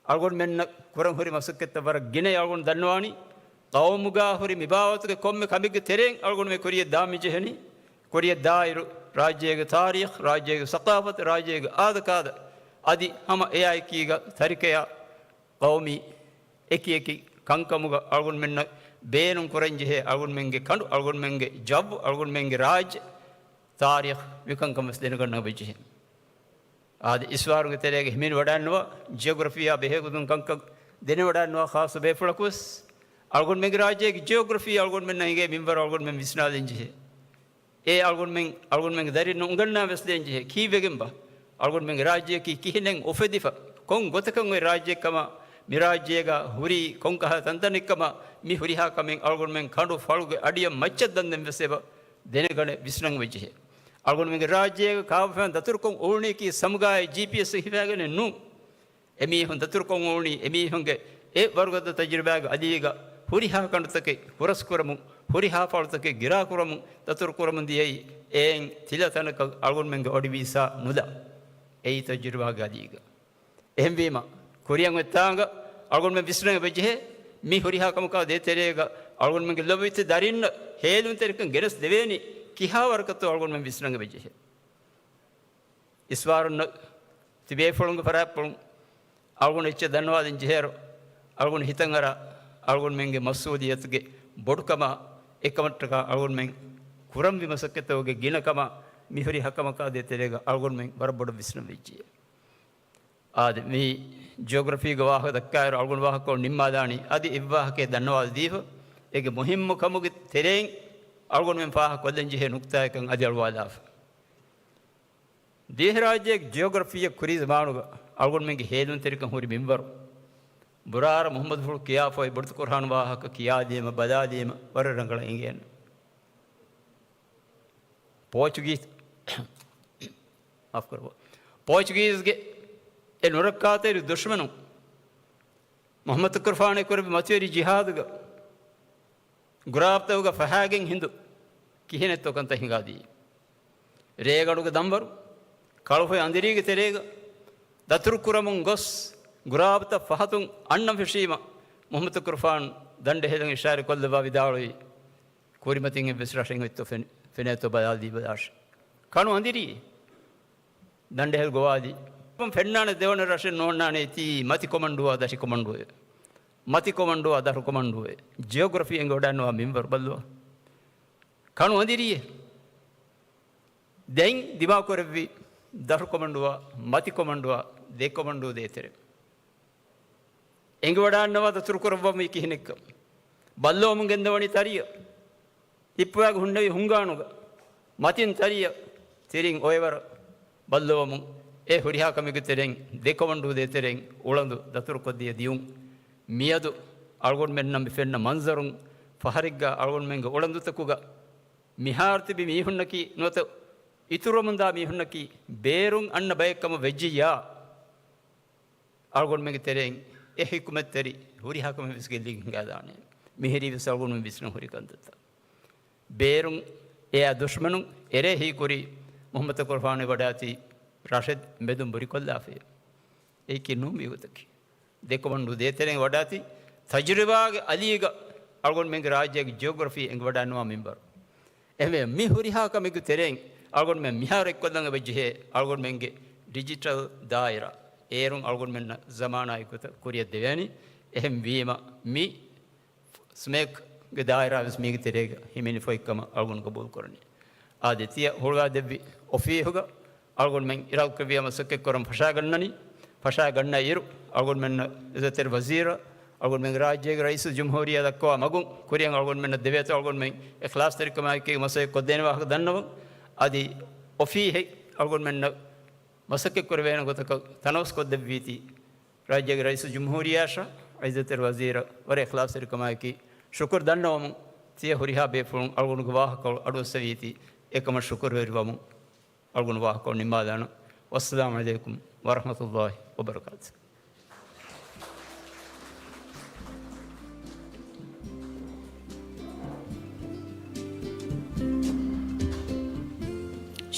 އަޅުގަނޑުމެންނަށް ކުރަން ހުރި މަސައްކަތްތައް ވަރަށް ގިނައި އަޅުގަނޑު ދަންނަވާނީ. ޤައުމުގާ ހުރި މިބާވަތުގެ ކޮންމެ ކަމެއްގެ ތެރެއިން އަޅުގަނޑުމެން ކުރިޔަށް ދާން މިޖެހެނީ. ކުރިޔަށް ދާއިރު، ރާއްޖޭގެ ތާރީޚް، ރާއްޖޭގެ ސަޤާފަތު، ރާއްޖޭގެ އާދަކާދަ އަދި ހަމަ އެއާއެކީގަ ތަރިކަޔާ ޤައުމީ އެކިއެކި ކަންކަމުގަ އަޅުގަނޑުމެންނަށް ބޭނުން ކުރަންޖެހޭ އަޅުގަނޑުމެންގެ ކަނޑު، އަޅުގަނޑުމެންގެ ޖައްވު، އަޅުގަނޑުމެންގެ ރާއްޖެ، ތާރީޚް މިކަންކަން ވެސް ދެނެގަންނަން ވެއްޖެހޭ. އާދެ، އިސްވާރުގެ ތެރޭގަ ހިމެނިވަޑައިންނަވާ، ޖިއޮގްރަފީއާ ބެހޭގޮތުން ކަންކަން ދެނެވަޑައިންނަވާ ޚާއްޞަ ބޭފުޅަކުވެސް އަޅުގަނޑުމެންގެ ރާއްޖޭގެ ޖިއޮގްރަފީ އަޅުގަނޑުމެންނަށް އެނގޭ މިންވަރު އަޅުގަނޑުމެން ވިސްނާލަންޖެހޭ. އެ އަޅުގަނޑުމެން، އަޅުގަނޑުމެންގެ ދަރިންނަށް އުނގަންނާ ވެސް ދޭންޖެހޭ. ކީއްވެގެންބާ؟ އަޅުގަނޑުމެންގެ ރާއްޖެއަކީ ކިހިނެއް އުފެދިފަ، ކޮން ގޮތަކަށް އޮތް ރާއްޖެއެއްކަމާ، މި ރާއްޖޭގަ ހުރީ ކޮންކަހަލަ ތަންތަނެއްކަމާ، މި ހުރިހާ ކަމެއް އަޅުގަނޑުމެން ކަނޑު ފަޅުގެ އަޑިއަށް މައްޗަށް ދަންދެން ވެސް އެބަ ދެނެގަނެ ވިސްނަން ވެއްޖެހޭ. އަޅުގަނޑުމެންގެ ރާއްޖޭގަ ކާބަފައިން ދަތުރުކޮށް އުޅުނީކީ ސަމުގާއި ޖީޕީއެސް ހިފައިގެނެއް ނޫން. އެމީހުން ދަތުރުކޮށް އުޅުނީ އެމީހުންގެ އެ ވަރުގަދަ ތަޖުރިބާގެ އަލީގަ ހުރިހާ ކަނޑުތަކެއް ހުރަސްކުރަމުން، ހުރިހާ ފަޅުތަކެއް ގިރާކުރަމުން، ދަތުރުކުރަމުން ދިޔައީ އެއިން ތިލަ ތަނަކަށް އަޅުގަނޑުމެންގެ އޮޑި ވީސާ ނުލާ. އެއީ ތަޖުރިބާގެ އަލީގަ. އެހެންވީމަ، ކުރިއަށް އޮތްތާނގަ އަޅުގަނޑުމެން ވިސްނަން ވެއްޖެހޭ، މި ހުރިހާ ކަމަކާ ދޭތެރޭގަ އަޅުގަނޑުމެންގެ ލޮބުވެތި ދަރިންނަށް ހޭލުންތެރިކަން ގެނެސް ދެވޭނީ ކިހާ ވަރަކަށްތޯ އަޅުގަނޑުމެން ވިސްނަން ވެއްޖެހޭ. އިސްވާރުންނަށް ތިބޭފުޅުންގެ ފަރާތްޕުޅުން އަޅުގަނޑު އެއްޗެއް ދަންނަވާލިން ޖެހޭއިރު، އަޅުގަނޑު ހިތަށް އަރާ އަޅުގަނޑުމެންގެ މަސްއޫލިއްޔަތުގެ ބޮޑުކަމާ، އެކަމަށްޓަކާ އަޅުގަނޑުމެން ކުރަންވީ މަސައްކަތުގެ ގިނަކަމާ، މިހުރި ހަކަމަކާ ދޭތެރޭގަ އަޅުގަނޑުމެން ވަރަށް ބޮޑަށް ވިސްނަން ވެއްޖެ. އާދެ، މި ޖިއޮގްރަފީގެ ވާހަކަ ދައްކާއިރު އަޅުގަނޑު ވާހަކަކޮށް ނިންމާލާނީ. އަދި އެއްވާހަކައެއް ދަންނަވާލަދީފަ، އޭގެ މުހިއްމު ކަމުގެ ތެރެއިން އަޅުގަނޑުމެން ފާހަގަކޮށްލަންޖެހޭ ނުކްތާއެއްކަން އަދި އަޅުވާލާފަ. ދިވެހިރާއްޖޭގެ ޖިއޮގްރަފީއަށް ކުރީ ޒަމާނުގަ އަޅުގަނޑުމެންގެ ހޭލުންތެރިކަން ހުރި މިންވަރު، ބުރާރަ މުޙައްމަދުފުޅު ކިޔާފައި ބޮޑުތަކުރުހާނު ވާހަކަ ކިޔާލީމަ ބަލާލީމަ ވަރަށް ރަނގަޅަށް އެނގޭނެ. ޕޯޗުގީސް، މާފުކުރައްވާ. ޕޯޗުގީސްގެ އެ ނުރައްކާތެރި ދުޝްމަނުން މުޙައްމަދުތަކުރުފާނު ކުރެއްވި މަތިވެރި ޖިހާދުގަ ގުރާބްތަކުގަ ފަހާގެން ހިނދު ކިހިނެއްތޯ ކަންތައް ހިނގާދީ. ރޭގަނޑުގެ ދަންވަރު، ކަޅުފޮތް އަނދިރީގެ ތެރޭގަ ދަތުރުކުރަމުން ގޮސް، ގުރާބްތައް ފަހަތުން އަންނަން ފެށީމަ، މުޙައްމަދުތަކުރުފާނު ދަނޑެހެލަން އިޝާރަތްކޮށްލައްވާ ވިދާޅުވީ، ކުރިމަތިން އެއްވެސް ރަށެއް އޮތްތޯ ފެން-، ފެނޭތޯ ބަލާލަދީބަލާށޭ. ކަނު އަނދިރީ. ދަނޑެހެލް ގޮވާލި. ފެންނާނެ ދެވަނަ ރަށެއް ނޯންނާނެ ތީ މަތި ކޮމަންޑޫއާ ދަށި ކޮމަންޑޫއެއް. މަތި ކޮމަންޑޫއާ ދަށު ކޮމަންޑޫއެއް. ޖިއޮގްރަފީ އެނގިވަޑައިންނަވާ މިންވަރު ބައްލަވާ. ކަނު އަނދިރީއޭ. ދެން ދިމާކުރެއްވި ދަށު ކޮމަންޑޫއާ މަތި ކޮމަންޑޫއާ ދެ ކޮމަންޑޫ ދޭތެރެ. އެނގިވަޑައިންނަވާ ދަތުރުކުރައްވަމުން ކިހިނެއްކަން. ބައްލަވަމުން ގެންދަވަނީ ތަރިއަށް. ހިއްޕުވާގެ ހުންނެވި ހުންގާނުގަ މަތިން ތަރިއަށް ތިރިން އޮއެވަރަށް ބައްލަވަމުން އެ ހުރިހާ ކަމެއްގެ ތެރެއިން ދެ ކޮމަންޑޫ ދޭތެރެއިން އުޅަނދު ދަތުރުކޮށްދިޔަ ދިޔުން. މިއަދު އަޅުގަނޑުމެންނަށް މި ފެންނަ މަންޒަރުން ފަހަރެއްގަ އަޅުގަނޑުމެންގެ އުޅަނދުތަކުގަ މިހާރު ތިބި މީހުންނަކީ ނުވަތަ އިތުރުވަމުންދާ މީހުންނަކީ ބޭރުން އަންނަ ބައެއް ކަމަށް ވެއްޖިއްޔާ، އަޅުގަނޑުމެންގެ ތެރެއިން އެ ޙިކުމަތްތެރި ހުރިހާ ކަމެއް ވެސް ގެއްލިގެން ހިނގާދާނެ. މިހިރީ ވެސް އަޅުގަނޑު ވިސްނަ ހުރި ކަންތައްތައް. ބޭރުން އެއާ ދުޝްމަނުން އެރޭ ހީކުރި މުހައްމަދު ކުރުފާނު ވަޑާތީ ރަށެއް މެދުން ބުރިކޮށްލާފައި. އެއީކީ ނޫން މިގޮތަކީ. ދެކޮމަން ނުދޭތެރެން ވަޑާތީ ތަޖުރިބާގެ އަލީގަ އަޅުގަނޑުމެންގެ ރާއްޖޭގެ ޖިއޮގްރަފީ އެނގިވަޑާންނަވާ މިންވަރު. އެހެންވެ، މި ހުރިހާ ކަމެއްގެ ތެރެއިން އަޅުގަނޑުމެން މިހާރު އެއްކޮށްލަން އެބަޖެހޭ އަޅުގަނޑުމެންގެ ޑިޖިޓަލް ދާއިރާ. އޭރުން އަޅުގަނޑުމެންނަށް ޒަމާނާއެއްގޮތަށް ކުރިއަށް ދެވޭނީ. އެހެންވީމަ، މި ސްމޭކްގެ ދާއިރާ ވެސް މީގެ ތެރޭގަ ހިމެނިފައިކަމަށް އަޅުގަނޑު ގަބޫލުކުރަނީ. އާދެ، ތިޔަ ހުޅުވާދެއްވި އޮފީހުގަ އަޅުގަނޑުމެން އިރާދަކުރެއްވިޔާ މަސައްކަތްކުރަން ފަށާގަންނަނީ. ފަށާގަންނަ އިރު، އަޅުގަނޑުމެންނަށް އިއްޒަތްތެރި ވަޒީރަށް، އަޅުގަނޑުމެންގެ ރާއްޖޭގެ ރައީސުލްޖުމްހޫރިއްޔާ ދައްކަވާ މަގުން ކުރިއަށް އަޅުގަނޑުމެންނަށް ދެވޭތޯ އަޅުގަނޑުމެން އިޚްލާޞްތެރިކަމާއެކީ މަސައްކަތް ކޮށްދޭނެ ވާހަކަ ދަންނަވަން. އަދި އޮފީހެއް އަޅުގަނޑުމެންނަށް މަސައްކަތް ކުރެވޭނެ ގޮތަކަށް ތަނަވަސް ކޮށްދެއްވީތީ، ރާއްޖޭގެ ރައީސުލްޖުމްހޫރިއްޔާއަށާ އިއްޒަތްތެރި ވަޒީރަށް ވަރަށް އިޚްލާޞްތެރިކަމާއެކީ ޝުކުރު ދަންނަވަމުން، ތިޔަ ހުރިހާ ބޭފުޅުން އަޅުގަނޑުގެ ވާހަކަ އަޑުއައްސަވީތީ، އެކަމަށް ޝުކުރުވެރިވަމުން އަޅުގަނޑު ވާހަކަ ނިންމާލާނަން. ވައްސަލާމު ޢަލައިކުމް ވަރަޙްމަތުﷲި ވަބަރަކާތުހު.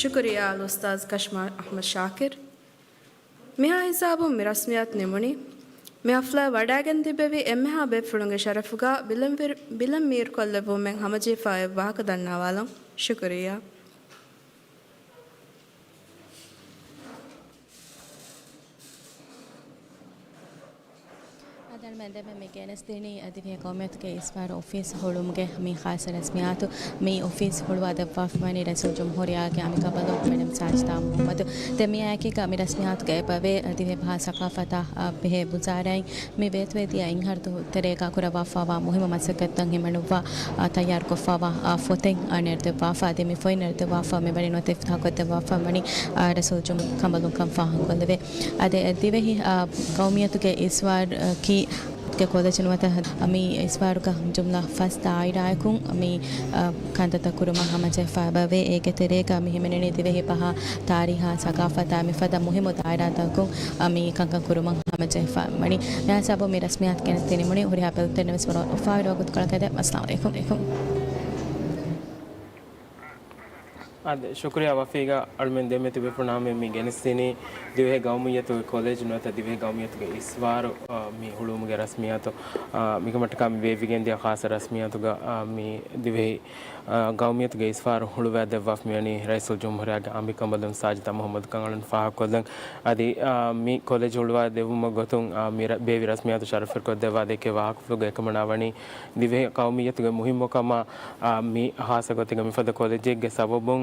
ޝުކުރިއްޔާ އަލްއުސްތާޛް ކަޝްމާ އަޙްމަދު ޝާކިރު. މިހާ ހިސާބުން މި ރަސްމިއްޔާތު ނިމުނީ. މި ޙަފްލާއަށް ވަޑައިގެން ތިއްބެވި އެންމެހާ ބޭފުޅުންގެ ޝަރަފުގަ ބިލަން ވިރ-، ބިލަން މީރުކޮށްލެއްވުމެއް ހަމަޖެހިފަ އޮތް ވާހަކަ ދަންނަވާލަން. ޝުކުރިއްޔާ. އަދި އަޅުމެން ދެންމެ މި ގެނެސްދިނީ ދިވެހި ގައުމިއްޔަތުގެ އިސްވާރު އޮފީސް ހުޅުވުމުގެ މި ޚާއްޞަ ރަސްމިއްޔާތު. މި އޮފީސް ހުޅުވާ ދެއްވާފަވަނީ ރައީސުލްޖުމްހޫރިއްޔާގެ އަނބިކަނބަލުން މެޑަމް ސާޖިދާ މުޙައްމަދު. ދެން މިއާއެކީގަ މި ރަސްމިއްޔާތުގަ އެބަވޭ ދިވެހި ބަހާ ސަޤާފަތާ ބެހޭ ވުޒާރާއިން މި ވޭތުވެދިޔަ އިންހަރުދު ތެރޭގަ ކުރައްވާފަވާ މުހިއްމު މަސައްކަތްތައް ހިމަނުއްވާ، އާ، ތައްޔާރުކޮށްފަވާ، އާ، ފޮތެއް، އާ، ނެރެދެއްވާފަ. އަދި މި ފޮތް ނެރެދެއްވާފަ މި ވަނީ ނުވަތަ އިފްތިތާޙްކޮށްދެއްވާފަ ވަނީ، އާ، ރައީސުލްޖުމް ކަނބަލުން ކަން ފާހަގަކޮށްލެވޭ. އަދި ދިވެހި، އާ، ގައުމިއްޔަތުގެ އިސްވާރަކީ ކޮލެޖު ނުވަތަ މި އިސްވާރުގަ ޖުމްލަ ފަސް ދާއިރާއަކުން މި، އާ، ކަންތައްތައް ކުރުމަށް ހަމަޖެހިފަ އެބަވޭ. އޭގެ ތެރޭގަ މި ހިމެނެނީ ދިވެހި ބަހާ ތާރީހާ ސަގާފަތާ މިފަދަ މުހިއްމު ދާއިރާތަކުން، އާ، މި ކަންކަން ކުރުމަށް ހަމަޖެހިފަ ވަނީ. މިހާ ހިސާބުން މި ރަސްމިއްޔާތު ގެނެސްދިނީމުނީ ހުރިހާ ބެލުންތެރިންނަށް ވެސް ވަރަށް އުފާވެރިވާ ގޮތަކަށް. އައްސަލާމު ޢަލައިކުމް. އާދެ، ޝުކުރިއްޔާ ވަފީގަ އަޅުމެން ދެންމެ ތިބޭފުޅުންނާ މި ގެނެސްދިނީ ދިވެހި ގައުމިއްޔަތުގެ ކޮލެޖު ނުވަތަ ދިވެހި ގައުމިއްޔަތުގެ އިސްވާރު، އާ، މި ހުޅުވުމުގެ ރަސްމިއްޔާތު، އާ، މިކަމަށްޓަކާ މި ބޭއްވިގެންދިޔަ ޚާއްޞަ ރަސްމިއްޔާތުގަ، އާ، މި ދިވެހި، އާ، ގައުމިއްޔަތުގެ އިސްވާރު ހުޅުވާދެއްވާފަ މިވަނީ ރައީސުލްޖުމްހޫރިއްޔާގެ އަނބިކަނބަލުން ސާޖިދާ މުޙައްމަދު ކަންއަޅުން ފާހަގަކޮށްލަން. އަދި، އާ، މި ކޮލެޖު ހުޅުވާދެއްވުމަށް ގޮތުން، އާ، މި ރަ-، ބޭއްވި ރަސްމިއްޔާތު ޝަރަފުވެރިކޮށްދެއްވާ ދެއްކޭ ވާހަކަފުޅުގަ އެކަމަނާ ވަނީ ދިވެހި ގައުމިއްޔަތުގެ މުހިއްމުކަމާ، އާ، މި ޚާއްޞަ ގޮތެއްގަ މިފަދަ ކޮލެޖެއްގެ ސަބަބުން